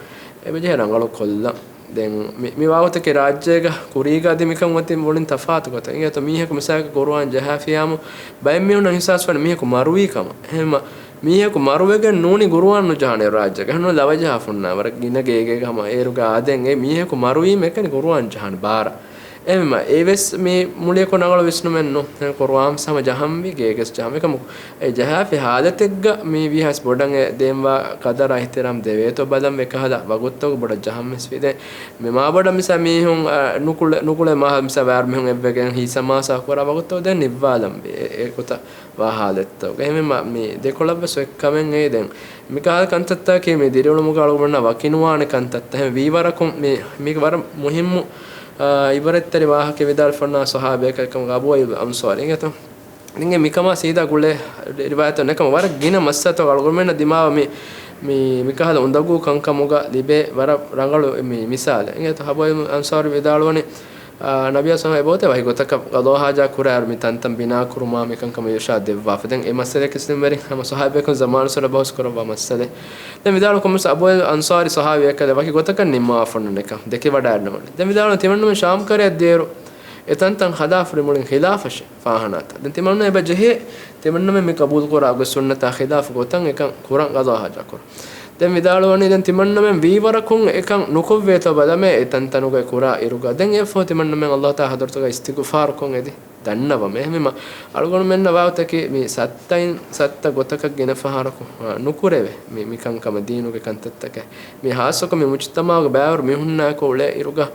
އެބަޖެހޭ ރަނގަޅު ކޮށްލަން. ދެން މި، މި ވާގޮތަކީ ރާއްޖޭގަ ކުރީގަ އަދި މިކަން އޮތީ މުޅިން ތަފާތު ގޮތެއް. އިނގޭތޯ މީހަކު މިސާލަކަށް ގުރުއާން ޖަހާފިޔާމު ބައެއް މީހުންނަށް އިހްސާސް ވަނީ މީހަކު މަރުވީ ކަމަށް. އެހެންމަ މީހަކު މަރުވެގެން ނޫނީ ގުރުއާން ނުޖަހާނެ ރާއްޖޭގަ. އެހެންނޫން ލަވަ ޖަހާފަ ހުންނާ ވަރަށް ގިނަ ގޭގޭގަ ހަމަ އޭރުގަ އާދެން އެ މީހަކު މަރުވީމަ އެކަނި ގުރުއާން ޖަހާނެ ބާރަށް. އެހެންވީމަ އެވެސް މި މުޅިއަކު ރަނގަޅު ވިސްނުމެއް ނޫން. އެ ގުރުއާން ހަމަ ޖަހަންވީ ގޭގަސް ޖަހަންވީ. އެކަމަކު އެ ޖަހާފި ހާލަތެއްގަ މި ވީހާވެސް ބޮޑަށް އެ ދޭންވާ ޤަދަރާ އިޙްތިރާމް ދެވޭތޯ ބަލަން އެކަހަލަ ވަގުތުތަކު ބޮޑަށް ޖަހަންވެސް ވީ. ދެން މި މާބޮޑަށް މިސާ މީހުން، އަ، ނުކުޅެ-، ނުކުޅެ މާ މިސާ ވާރު މީހުން އެއްވެގެން ހިތްސަމާސާ ކުރާ ވަގުތު ދެން ނިއްވާލަން ވީ އެ-، އެގޮތަށް ވާ ހާލަތްތަކުގަ. އެހެންވީމަ މި ދެކޮޅަށްވެސް އޮތް ކަމެއް އެއީ. ދެން މިކަހަލަ ކަންތައްތަކަކީ މި ދިރިއުޅުމުގަ އަޅުގަނޑުމެންނަށް ވަކިނުވާނެ ކަންތައްތައް. އެހެން ވީވަރަކުން މި، މީގެ ވަރަށް މުހިއްމު، އާ، އިބަރަތްތެރި ވާހަކަ ވިދާޅުވަންޏާ ޞަޙާބީއެއް ކަމުގަ އަބޫ އައްޔޫބު އަންޞާރީ. އިނގޭތޯ ދެން އެ މިކަމާ ސީދާ ގުޅޭ ރިވާޔަތެއް ނެތް ކަމަށް ވަރަށް ގިނަ މައްސަލަތައް އަޅުގަނޑުމެންނަށް ދިމާވާ މި، މި، މިކަހަލަ އުނދަގޫ ކަންކަމުގަ ލިބޭ ވަރަށް ރަނގަޅު މި މިސާލެއް. އިނގޭތޯ އަބޫ އައްޔޫބު އަންޞާރީ ވިދާޅުވަނީ، އާ، ނަބިއްޔާ ޞައްލަﷲ ޢަލައިހި ވަސައްލަމަ އެބައޮތޭ ވަޙީ ގޮތަކަށް ޤަޟާ ޙާޖާ ކުރާއިރު މި ތަންތަން ބިނާ ކުރުމާ މިކަންކަމަށް އިރުޝާދު ދެއްވާފަ. ދެން އެ މައްސަލައަކީ މުސްލިމް ވެރިން ހަމަ ޞަޙާބީން ޒަމާނުއްސުރެ ބަހުސް ކުރައްވާ މައްސަލައެއް. ދެން ވިދާޅުކޮށް މިސް އަބޫ އަންޞާރީ ޞަޙާބީއެއްކަލެ ވަކި ގޮތަކަށް ނިންމަވާފަ ނުނެކަން ދެކިވަޑައިންނަވަނީ. ދެން ވިދާޅުވަނީ ތިމަންނަމެން ޝާމް ކަރައަށް ދިޔައިރު އެ ތަންތަން ހަދާފަ މުޅިން ޚިލާފަށޭ ފާހާނާތައް. ދެން ތިމަންނަމެން އެބަ ޖެހޭ، ތިމަންނަމެން މި ޤަބޫލުކުރާ އަގު ސުންނަތާ ޚިލާފު ގޮތަށް އެކަން ކުރަން ޤަޟާ ޙާޖާ ކުރަން. ދެން ވިދާޅުވަނީ ދެން ތިމަންނަމެން ވީވަރަކުން އެކަން ނުކޮށްވޭތޯ ބަލަމޭ އެ ތަންތަނުގައި ކުރާ އިރުގަ. ދެން އެއަށްފަހު ތިމަންނަމެން ﷲ ތާ ޙަޟްރަތުގަ އިސްތިޣުފާރުކޮށް އެދި. ދަންނަވަމެ. އެހެންވީމަ، އަޅުގަނޑުމެންނަށް ވާގޮތަކީ މި ސައްތައިން ސައްތަ ގޮތަކަށް ގިނަ ފަހަރަކު، އާ، ނުކުރެވޭ މި، މި ކަންކަމަށް ދީނުގެ ކަންތައްތަކެއް. މި ހާއްސަކޮށް މި މުޖުތަމަޢުގެ ބައިވަރު މީހުންނާއެކު އުޅޭ އިރުގަ،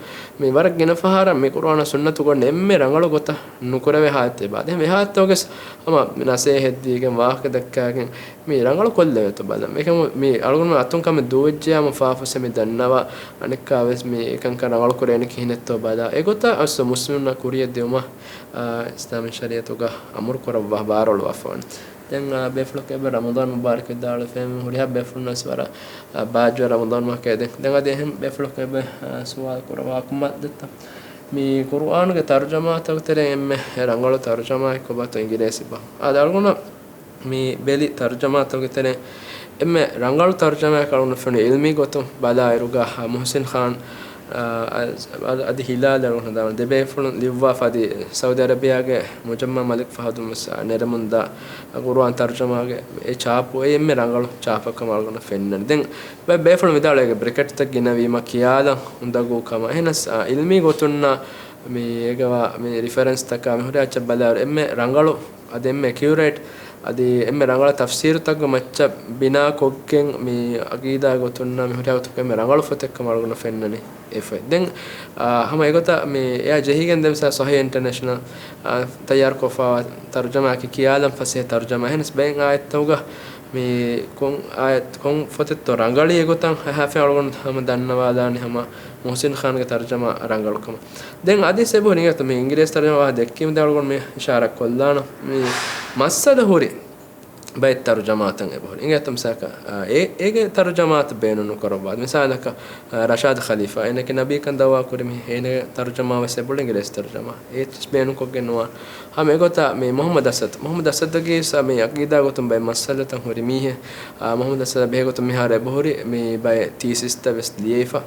މި ވަރަށް ގިނަ ފަހަރަށް މި ޤުރުއާނާ ސުންނަތު ގުޅުން އެންމެ ރަނގަޅު ގޮތަށް ނުކުރެވޭ ހާލަތެއް އެބަ. ދެން އެހާއްތޯގެސް ހަމަ ނަސޭހަތް ދީގެން ވާހަކަ ދައްކާގެން މި ރަނގަޅު ކޮށްލެވޭތޯ ބަލަން. އެކަމު މި އަޅުގަނޑު އަތުން ކަމެއް ދޫވެއްޖެޔާމަ ފާފަސް މި ދަންނަވާ އަނެއްކާވެސް މި އެކަންކަން ރަނގަޅު ކުރޭނެ ކިހިނެއްތޯ ބަލާ. އެގޮތަށް އަސް މުސްލިމުންނަށް ކުރިޔަށް ދިއުމަށް، އާ، އިސްލާމީ ޝަރީޢަތުގަ އަމުރު ކުރައްވާ ބާރުއަޅުވާފަ ވަނީ. ދެން، އާ، ބޭފުޅަކު އެބަ ރަމަޟާން މުބާރަކް ވިދާޅުވެފަ ހުރިހާ ބޭފުޅުންނަސް ވަރަށް، އާ، ބާއްޖަވެ ރަމަޟާން މަހަކަށް އެދެން. ދެން އަދި އެހެން ބޭފުޅަކު އެބަ، އާ، ސުވާލު ކުރައްވާ ކުމަށް ދެއްތަ؟ މި ޤުރުއާނުގެ ތަރުޖަމާތަކު ތެރޭ އެންމެ ރަނގަޅު ތަރުޖަމާއެއް ކޮބާތޯ އިނގިރޭސި ބަހުން؟ އާދެ އަޅުގަނޑަށް މި ބެލި ތަރުޖަމާތަކުގެ ތެރެއިން އެންމެ ރަނގަޅު ތަރުޖަމާއެއް އަޅުގަނޑަށް ފެނުނީ ޢިލްމީ ގޮތުން ބަލާއިރުގަ، މުޙްސިން ޚާން، އަ، އަ، އަދި ހިލާލް އަޅުގަނޑު ދެ ބޭފުޅުން ލިޔުއްވާފަ އަދި ސައުދީ ޢަރަބިއްޔާގެ މުޖައްމަޢު މަލިކް ފަހަދު ނެރެމުންދާ ޤުރުއާން ތަރުޖަމާގެ އެ ޗާޕު އެ އެންމެ ރަނގަޅު ޗާޕަކަށް އަޅުގަނޑަށް ފެންނަނީ. ދެން ބައެއް ބޭފުޅުން ވިދާޅުވޭ ބްރެކެޓްތައް ގިނަވީމަ ކިޔާލަން އުނދަގޫ ކަމަށް. އެހެނަސް، އާ، ޢިލްމީ ގޮތުންނާ މި އޭގަވާ މި ރިފަރެންސްތަކާ މި ހުރި އައްޗަށް ބަލާއިރު އެންމެ ރަނގަޅު އަދި އެންމެ އެކިއުރޭޓް، އަދި އެންމެ ރަނގަޅަށް ތަފްސީރުތަކުގެ މައްޗަށް ބިނާކޮށްގެން މި ޢަޤީދާ ގޮތުންނާ މި ހުރިހާ ގޮތަކު އެންމެ ރަނގަޅު ފޮތެއްކަމަށް އަޅުގަނޑަށް ފެންނަނީ އެ ފޮތް. ދެން، އާ، ހަމަ އެގޮތަށް މި އެއާ ޖެހިގެން ދެން މިސާ ޞަޙީޙު އިންޓަރނޭޝަނަލް، އާ، ތައްޔާރުކޮށްފައިވާ ތަރުޖަމާއަކީ ކިޔާލަން ފަސޭހަ ތަރުޖަމާ. އެހެނަސް ބައެއް އާޔަތްތަކުގަ މި ކޮން އާޔަތް، ކޮން ފޮތެއްތޯ ރަނގަޅީ އެގޮތަށް އެހާފައި އަޅުގަނޑު ހަމަ ދަންނަވާލާނީ ހަމަ މުޙްސިން ޚާންގެ ތަރުޖަމާ ރަނގަޅުކަމަށް. ދެން އަދިސް އެބަހުރި އިނގޭތޯ މި އިނގިރޭސި ތަރުޖަމާ ދެއްކީމަ ދެން އަޅުގަނޑު މި އިޝާރާތް ކޮށްލާނަން. މި މައްސަލަ ހުރި ބައެއް ތަރުޖަމާތައް އެބަހުރި. އިނގޭތޯ މިސާލަކަށް، އާ، އެ، އޭގެ ތަރުޖަމާތައް ބޭނުން ނުކުރައްވާ. މިސާލަކަށް، އާ، ރަޝާދު ޚަލީފާ، އޭނަކީ ނަބީކަން ދައުވާ ކުރި މީހެއް، އޭނަގެ ތަރުޖަމާ ވެސް އެބަހުރި އިނގިރޭސި ތަރުޖަމާ. އެއްޗެއް ބޭނުންކޮށްގެން ނުވާނެ. ހަމަ އެގޮތަށް މި މުޙައްމަދު އަސަދު، މުޙައްމަދު އަސަދުގެ ސަ-، މި ޢަޤީދާ ގޮތުން ބައެއް މައްސަލަތައް ހުރި މީހެއް. އާ، މުޙައްމަދު އަސަދަށް ބެހޭގޮތުން މިހާރު އެބަހުރި މި ބައެއް ތީސިސްތައް ވެސް ލިޔެފަ.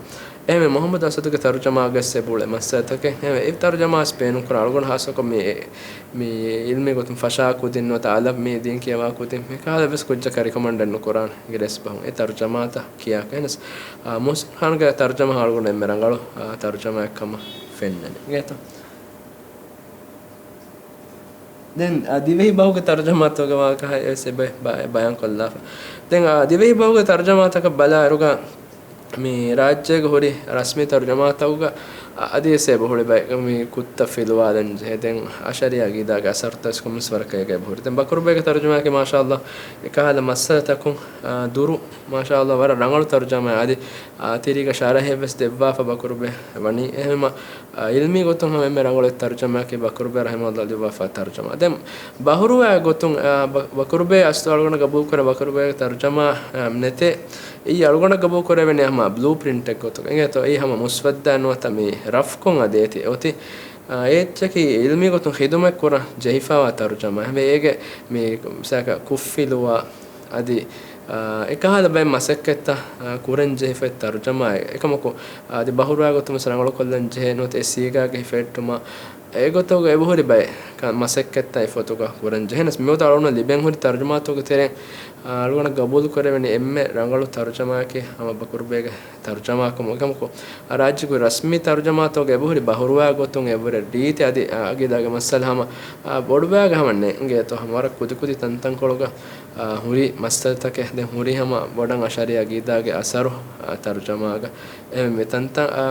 އެހެންވެ މުޙައްމަދު އަސަދުގެ ތަރުޖަމާގަސް އެބައުޅޭ މައްސަލަތަކެއް. އެހެންވެ އެ ތަރުޖަމާސް ބޭނުންކުރާ އަޅުގަނޑު ހާއްސަކޮށް މި، މި ޢިލްމީ ގޮތުން ފަށާ ކުދިން ނުވަތަ އަލަށް މި ދީން ކިޔަވާ ކުދިން މި ކަހަލަ ވެސް ކުއްޖަކަށް ރިކޮމަންޑެއް ނުކުރާނެ އިނގިރޭސި ބަހުން އެ ތަރުޖަމާތައް ކިޔާކަށް. އެހެނަސް، އާ، މުޙްސިން ޚާންގެ ތަރުޖަމާ އަޅުގަނޑު އެންމެ ރަނގަޅު، އާ، ތަރުޖަމާއެއް ކަމަށް ފެންނަނީ. އިނގޭތޯ؟ ދެން، އާ، ދިވެހި ބަހުގެ ތަރުޖަމާތަކުގެ ވާހަކަ ވެސް އެބަ ބަ-، ބަޔާން ކޮށްލާފަ. ދެން، އާ، ދިވެހި ބަހުގެ ތަރުޖަމާތަކަށް ބަލާއިރުގަ، މި ރާއްޖޭގެ ހުރި ރަސްމީ ތަރުޖަމާތަކުގަ، އަ-، އަދިވެސް އެބަހުރި ބައެއް މި ކުށްތައް ފިލުވާލަން ޖެހޭ. ދެން އަޝްޢަރީ ޢަޤީދާގެ އަސަރުތައް ވެސް ކޮންމެސް ވަރަކަށް އޭގަ އެބަހުރި. ދެން ބަކުރުބޭގެ ތަރުޖަމާއަކީ މާޝާﷲ އެކަހަލަ މައްސަލަތަކުން، އާ، ދުރު، މާޝާﷲ ވަރަށް ރަނގަޅު ތަރުޖަމާއެއް. އަދި، އާ، ތިރީގަ ޝަރަޙެއް ވެސް ދެއްވާފަ ބަކުރުބޭ ވަނީ. އެހެންވީމަ، އާ، ޢިލްމީ ގޮތުން ހަމަ އެންމެ ރަނގަޅު ތަރުޖަމާއަކީ ބަކުރުބޭ ރަޙިމަހުﷲ ލިޔުއްވާފަ ތަރުޖަމާ. ދެން ބަހުރުވާ ގޮތުން، އާ، ބަ-، ބަކުރުބޭ އަސްލު އަޅުގަނޑަށް ގަބޫލުކުރެ ބަކުރުބޭގެ ތަރުޖަމާ، އާ، ނެތޭ. އެއީ އަޅުގަނޑަށް ގަބޫލުކުރެވެނީ ހަމަ ބްލޫ ޕްރިންޓެއް ގޮތުގަ. އިނގޭތޯ އެއީ ހަމަ މުސްވައްދާ ނުވަތަ މި ރަފްކޮށް އަދި އޭތި އޮތީ، އާ، އެއްޗަކީ ޢިލްމީ ގޮތުން ޚިދުމަތް ކުރަން ޖެހިފައިވާ ތަރުޖަމާ. އެހެންވެ އޭގެ މި ސާކަ ކުށްފިލުވާ އަދި، އާ، އެކަހަލަ ބައެއް މަސައްކަތްތައް، އާ، ކުރަން ޖެހިފައި ތަރުޖަމާ. އެކަމަކު، އާ، އަދި ބަހުރުވާ ގޮތުން ވެސް ރަނގަޅުކޮށްލަން ޖެހޭ ނުވަތަ އެ ސީގާގަ ހިފެހެއްޓުމަށް އެގޮތުގަ އެބަހުރި ބައެއް ކަ-، މަސައްކަތްތައް އެ ފޮތުގަ ކުރަން ޖެހޭނަސް. މިވަގުތު އަޅުގަނޑަށް ލިބެން ހުރި ތަރުޖަމާތަކުގެ ތެރެއިން، އާ، އަޅުގަނޑަށް ގަބޫލު ކުރެވެނީ އެންމެ ރަނގަޅު ތަރުޖަމާއަކީ ހަމަ ބަކުރުބޭގެ ތަރުޖަމާ ކަމުގަ. އެކަމަކު، އާ، ރާއްޖޭގެ ރަސްމީ ތަރުޖަމާތަކުގަ އެބަހުރި ބަހުރުވާ ގޮތުން އެބަހުރި ރީތި އަދި، އާ، ޢަޤީދާގެ މައްސަލަ ހަމަ، އާ، ބޮޑުވާގެ ހަމަ ނޭނގޭތޯ ހަމަ ވަރަށް ކުދިކުދި ތަންތަންކޮޅުގަ، އާ، ހުރި މައްސަލަތަކެއް ދެން ހުރި ހަމަ ބޮޑަށް އަޝްޢަރީ ޢަޤީދާގެ އަސަރު، އާ، ތަރުޖަމާގަ. އެ މި ތަންތަން، އާ،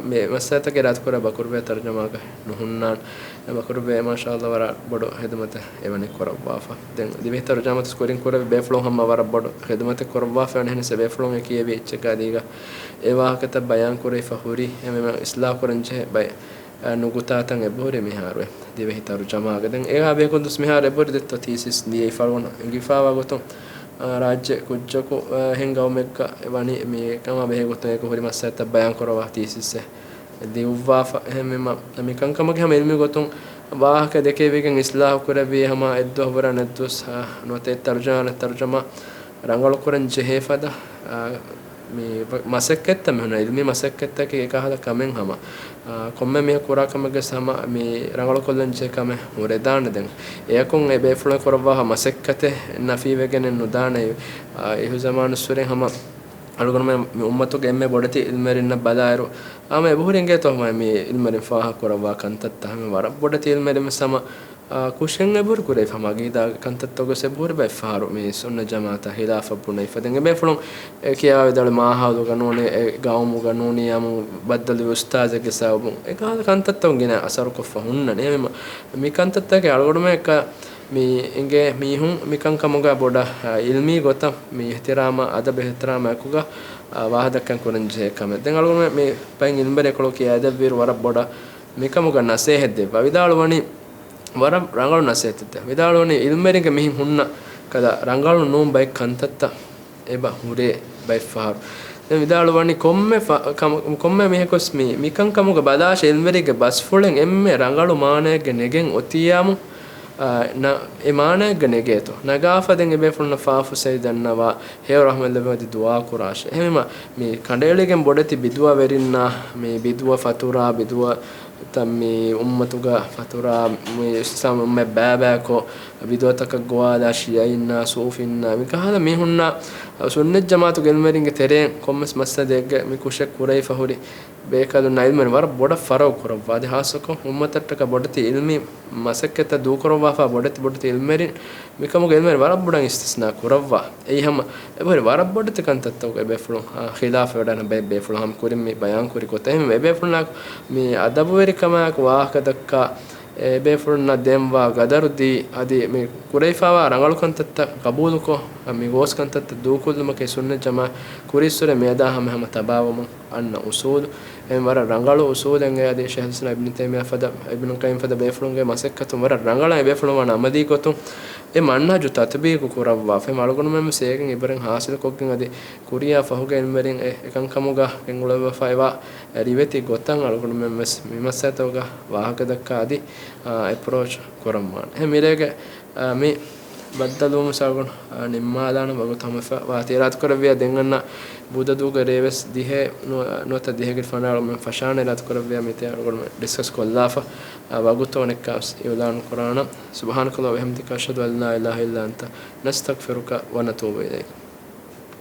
މި މައްސަލަތަކެއް ރާތުކުރާ ބަކުރުބޭ ތަރުޖަމާގަ ނުހުންނާނެ. އެ ބަކުރުބޭ މާޝާﷲ ވަރަށް ބޮޑު ޚިދުމަތެއް އެވަނީ ކުރައްވާފަ. ދެން ދިވެހި ތަރުޖަމާތައް ކުރިން ކުރެވި ބޭފުޅުން ހަމަ ވަރަށް ބޮޑު ޚިދުމަތެއް ކުރައްވާފަ ވަނީ. އެހެނަސް އެ ބޭފުޅުން އެ ކިޔެވި އެއްޗެއްގަ އަދި އޭގަ އެ ވާހަކަތައް ބަޔާން ކުރެވިފަ ހުރި އެންމެ އިޞްލާޙު ކުރަން ޖެހޭ ބައެއް، އާ، ނުކުތާތައް އެބަހުރި މިހާރު އެ ދިވެހި ތަރުޖަމާގަ. ދެން އެހާ ބެހޭގޮތުން ވެސް މިހާރު އެބަހުރި ދެއްތޯ ތީސިސް ލިޔެވިފަ އަޅުގަނޑު އެނގިފައިވާ ގޮތުން، އާ، ރާއްޖެ ކުއްޖަކު، އާ، އެހެން ގައުމެއްގަ ވަނީ މި ކަމާ ބެހޭގޮތުން އޭގަ ހުރި މައްސަލަތައް ބަޔާން ކުރައްވާ ތީސިސްއެއް ލިޔުއްވާފަ. އެހެންވީމަ، މި ކަންކަމަކީ ހަމަ ޢިލްމީ ގޮތުން ވާހަކަ ދެކެވިގެން އިޞްލާޙު ކުރެވި ހަމަ އެއްދުވަހު ވަރަށް ނެއްދުވަސް، އާ، ނުވަތަ އެއް ތަރުޖަމާ އަނެއް ތަރުޖަމާ ރަނގަޅުކުރަން ޖެހޭ ފަދަ، އާ، މި މަސައްކަތްތައް މިހުންނަ ޢިލްމީ މަސައްކަތްތަކެއް އެކަހަލަ ކަމެއް ހަމަ، އާ، ކޮންމެ މީހަކު ކުރާ ކަމެއްގެ ހަމަ މި ރަނގަޅުކޮށްލަން ޖެހޭ ކަމެއް ހުރެދާނެ. ދެން އެއަކުން އެ ބޭފުޅުން ކުރައްވާ މަސައްކަތެއް ނަފީވެގެނެއް ނުދާނެ. އާ، އިހު ޒަމާނުއްސުރެ ހަމަ އަޅުގަނޑުމެން މި އުއްމަތުގެ އެންމެ ބޮޑެތި އިލްމެރިންނަށް ބަލާއިރު، އާ، މި އެބަހުރި އިނގޭތޯ ހަމަ މި އިލްމެރިން ފާހަގަ ކުރައްވާ ކަންތައްތައް ހަމަ ވަރަށް ބޮޑެތި އިލްމެރިން ވެސް ހަމަ، އާ، ކުށެއް އެބަހުރި ކުރެވިފަ ހަމަ އަގީދާ ކަންތައްތަކުގަސް އެބަހުރި ބައެއް ފަހަރު މި ސުންނަ ޖަމާއަތާ ހިލާފަށް ބުނެފަ. ދެން އެބޭފުޅުން އެ ކިޔާ ވިދާޅުވި މާހައުލުގަ ނޫނީ، އެ ގައުމުގަ ނޫނީ އާއްމު ބައްދަލުވި އުސްތާޒެއްގެ ސަބަބުން އެކަހަލަ ކަންތައްތައް ގިނަ އަސަރުކޮށްފަ ހުންނަނީ. އެހެންވީމަ މި ކަންތައްތަކެއް އަޅުގަނޑުމެން އެކަ މި އިނގޭ މީހުން މިކަންކަމުގަ ބޮޑަށް، އާ، އިލްމީ ގޮތަށް މި އިޙްތިރާމާ، އަދަބު އިޙްތިރާމާ އެކުގަ، އާ، ވާހަކަދައްކަން ކުރަން ޖެހޭ ކަމެއް. ދެން އަޅުގަނޑުމެން މި ބައިން އިލްމެރި އެކޮޅު ކިޔައިދެއްވިއިރު ވަރަށް ބޮޑަށް މިކަމުގަ ނަސޭހަތް ދެއްވާ. ވިދާޅުވަނީ ވަރަށް ރަނގަޅު ނަސޭހަތެއް. ވިދާޅުވަނީ އިލްމެރިގެ މިހެން ހުންނަ ކަލަ ރަނގަޅު ނޫން ބައެއް ކަންތައްތައް އެބަ ހުރޭ ބައެއްފަހަރު. ދެން ވިދާޅުވަނީ ކޮންމެ ފަ-، ކަމަ-، ކޮންމެ މީހަކުވެސް މި، މިކަންކަމުގަ ބަލާށޭ، އިލްމެރީގެ ބަސްފުޅެއް އެންމެ ރަނގަޅު މާނައެއްގަ ނެގެން އޮތިއްޔާމު، އާ، ނަ-، އެ މާނައެއްގަ ނެގޭތޯ. ނަގާފަ ދެން އެބޭފުޅުންނަށް ފާފު ސައި ދަންނަވާ، ހެޔޮ ރަޙްމަތް ލެއްވުމަށް އަދި ދުޢާ ކުރާށޭ. އެހެންވީމަ މި ކަނޑައެޅިގެން ބޮޑެތި ބިދުޢަވެރިންނާ، މި ބިދުޢަ ފަތުރާ، ބިދުޢަ ތަ މި އުއްމަތުގަ ފަތުރާ، މި އިސްލާމް އުއްމަތް ބައިބައިކޮށް، ބިދުޢަތަކަށް ގޮވާލާ ޝިޔަޢީންނާ، ޞޫފީންނާ، މިކަހަލަ މީހުންނާ ސުންނަތް ޖަމާޢަތުގެ އިލްމެރިންގެ ތެރެއިން ކޮންމެސް މައްސަލައެއްގަ މި ކުށެއް ކުރެވިފަ ހުރި ބޭކަލުންނާ އިލްމެރިން ވަރަށް ބޮޑަށް ފަރަގު ކުރައްވާ. އަދި ހާއްސަކޮށް އުއްމަތަށްޓަކާ ބޮޑެތި އިލްމީ މަސައްކަތްތައް ދޫކުރައްވާފާ ބޮޑެތި ބޮޑެތި އިލްމެރިން މިކަމުގެ އިލްމެރިން ވަރަށް ބޮޑަށް އިސްތިސްނާ ކުރައްވާ. އެއީ ހަމަ އެބަހުރި ވަރަށް ބޮޑެތި ކަންތައްތަކުގެ ބޭފުޅުން، އާ، ޚިލާފަށް ވެޑާން ބައެއް ބޭފުޅުން ހަމަ ކުރިން މި ބަޔާން ކުރި ގޮތަށް. އެހެންވެ އެބޭފުޅުންނާ މި އަދަބުވެރިކަމާއެކު ވާހަކަ ދައްކާ، އެބޭފުޅުންނަށް ދޭންވާ ގަދަރު ދީ، އަދި މި ކުރެވިފާވާ ރަނގަޅު ކަންތައްތައް ގަބޫލުކޮށް، މި ގޯސް ކަންތައްތައް ދޫކުރުމަކީ ސުންނަތް ޖަމާ ކުރިއްސުރެ މިއަދާ ހަމަ ހަމަ ތަބާވަމުން އަންނަ އުސޫލު. އެހެން ވަރަށް ރަނގަޅު އުސޫލެއް އެ އަދި ޝޭޚުލް އިސްލާމް އިބްނު ތައިމިއްޔާ ފަދަ، އިބްނު ޤައްޔިމް ފަދަ ބޭފުޅުންގެ މަސައްކަތުން ވަރަށް ރަނގަޅަށް އެ ބޭފުޅުން ވާން އަމަލީ ގޮތުން އެ މަންހަޖު ތަޠްބީޤު ކުރައްވާފަ. އެހެން އަޅުގަނޑުމެން ވެސް އޭގެން އިބްރަތް ހާސިލް ކޮށްގެން އަދި ކުރިޔާ ފަހުގެ އިލްމެރިން އެ އެކަންކަމުގަ ގެންގުޅެވިފައިވާ ރިވެތި ގޮތަށް އަޅުގަނޑުމެން ވެސް މި މައްސަލަތަކުގަ ވާހަކަ ދައްކާ އަދި، އާ، އެޕްރޯޗް ކުރަންވާނެ. އެހެން މިރޭގެ، އާ، މި ބައްދަލުވުމުން ސާގުން، އާ، ނިންމާލާނަން ވަގުތު ހަމަ ވާތީ އިރާދަ ކުރެއްވިޔާ ދެން އަންނަ ބުދަ ދުވަހުގެ ރޭވެސް ދިހަ ނު-، ނުވަތަ ދިހަގެ ފަނަރަ އަޅުގަނޑުމެން ފަށާނެ އިރާދަ ކުރެއްވިޔާ މިތި އަޅުގަނޑުމެން ޑިސްކަސް ކޮށްލާފަ، އާ، ވަގުތު އަނެއްކާވެސް އިޢުލާނު ކުރާނަން. سبحانك اللهم وبحمدك، أشهد أن لا إله إلا أنت، نستغفرك ونتوب إليك.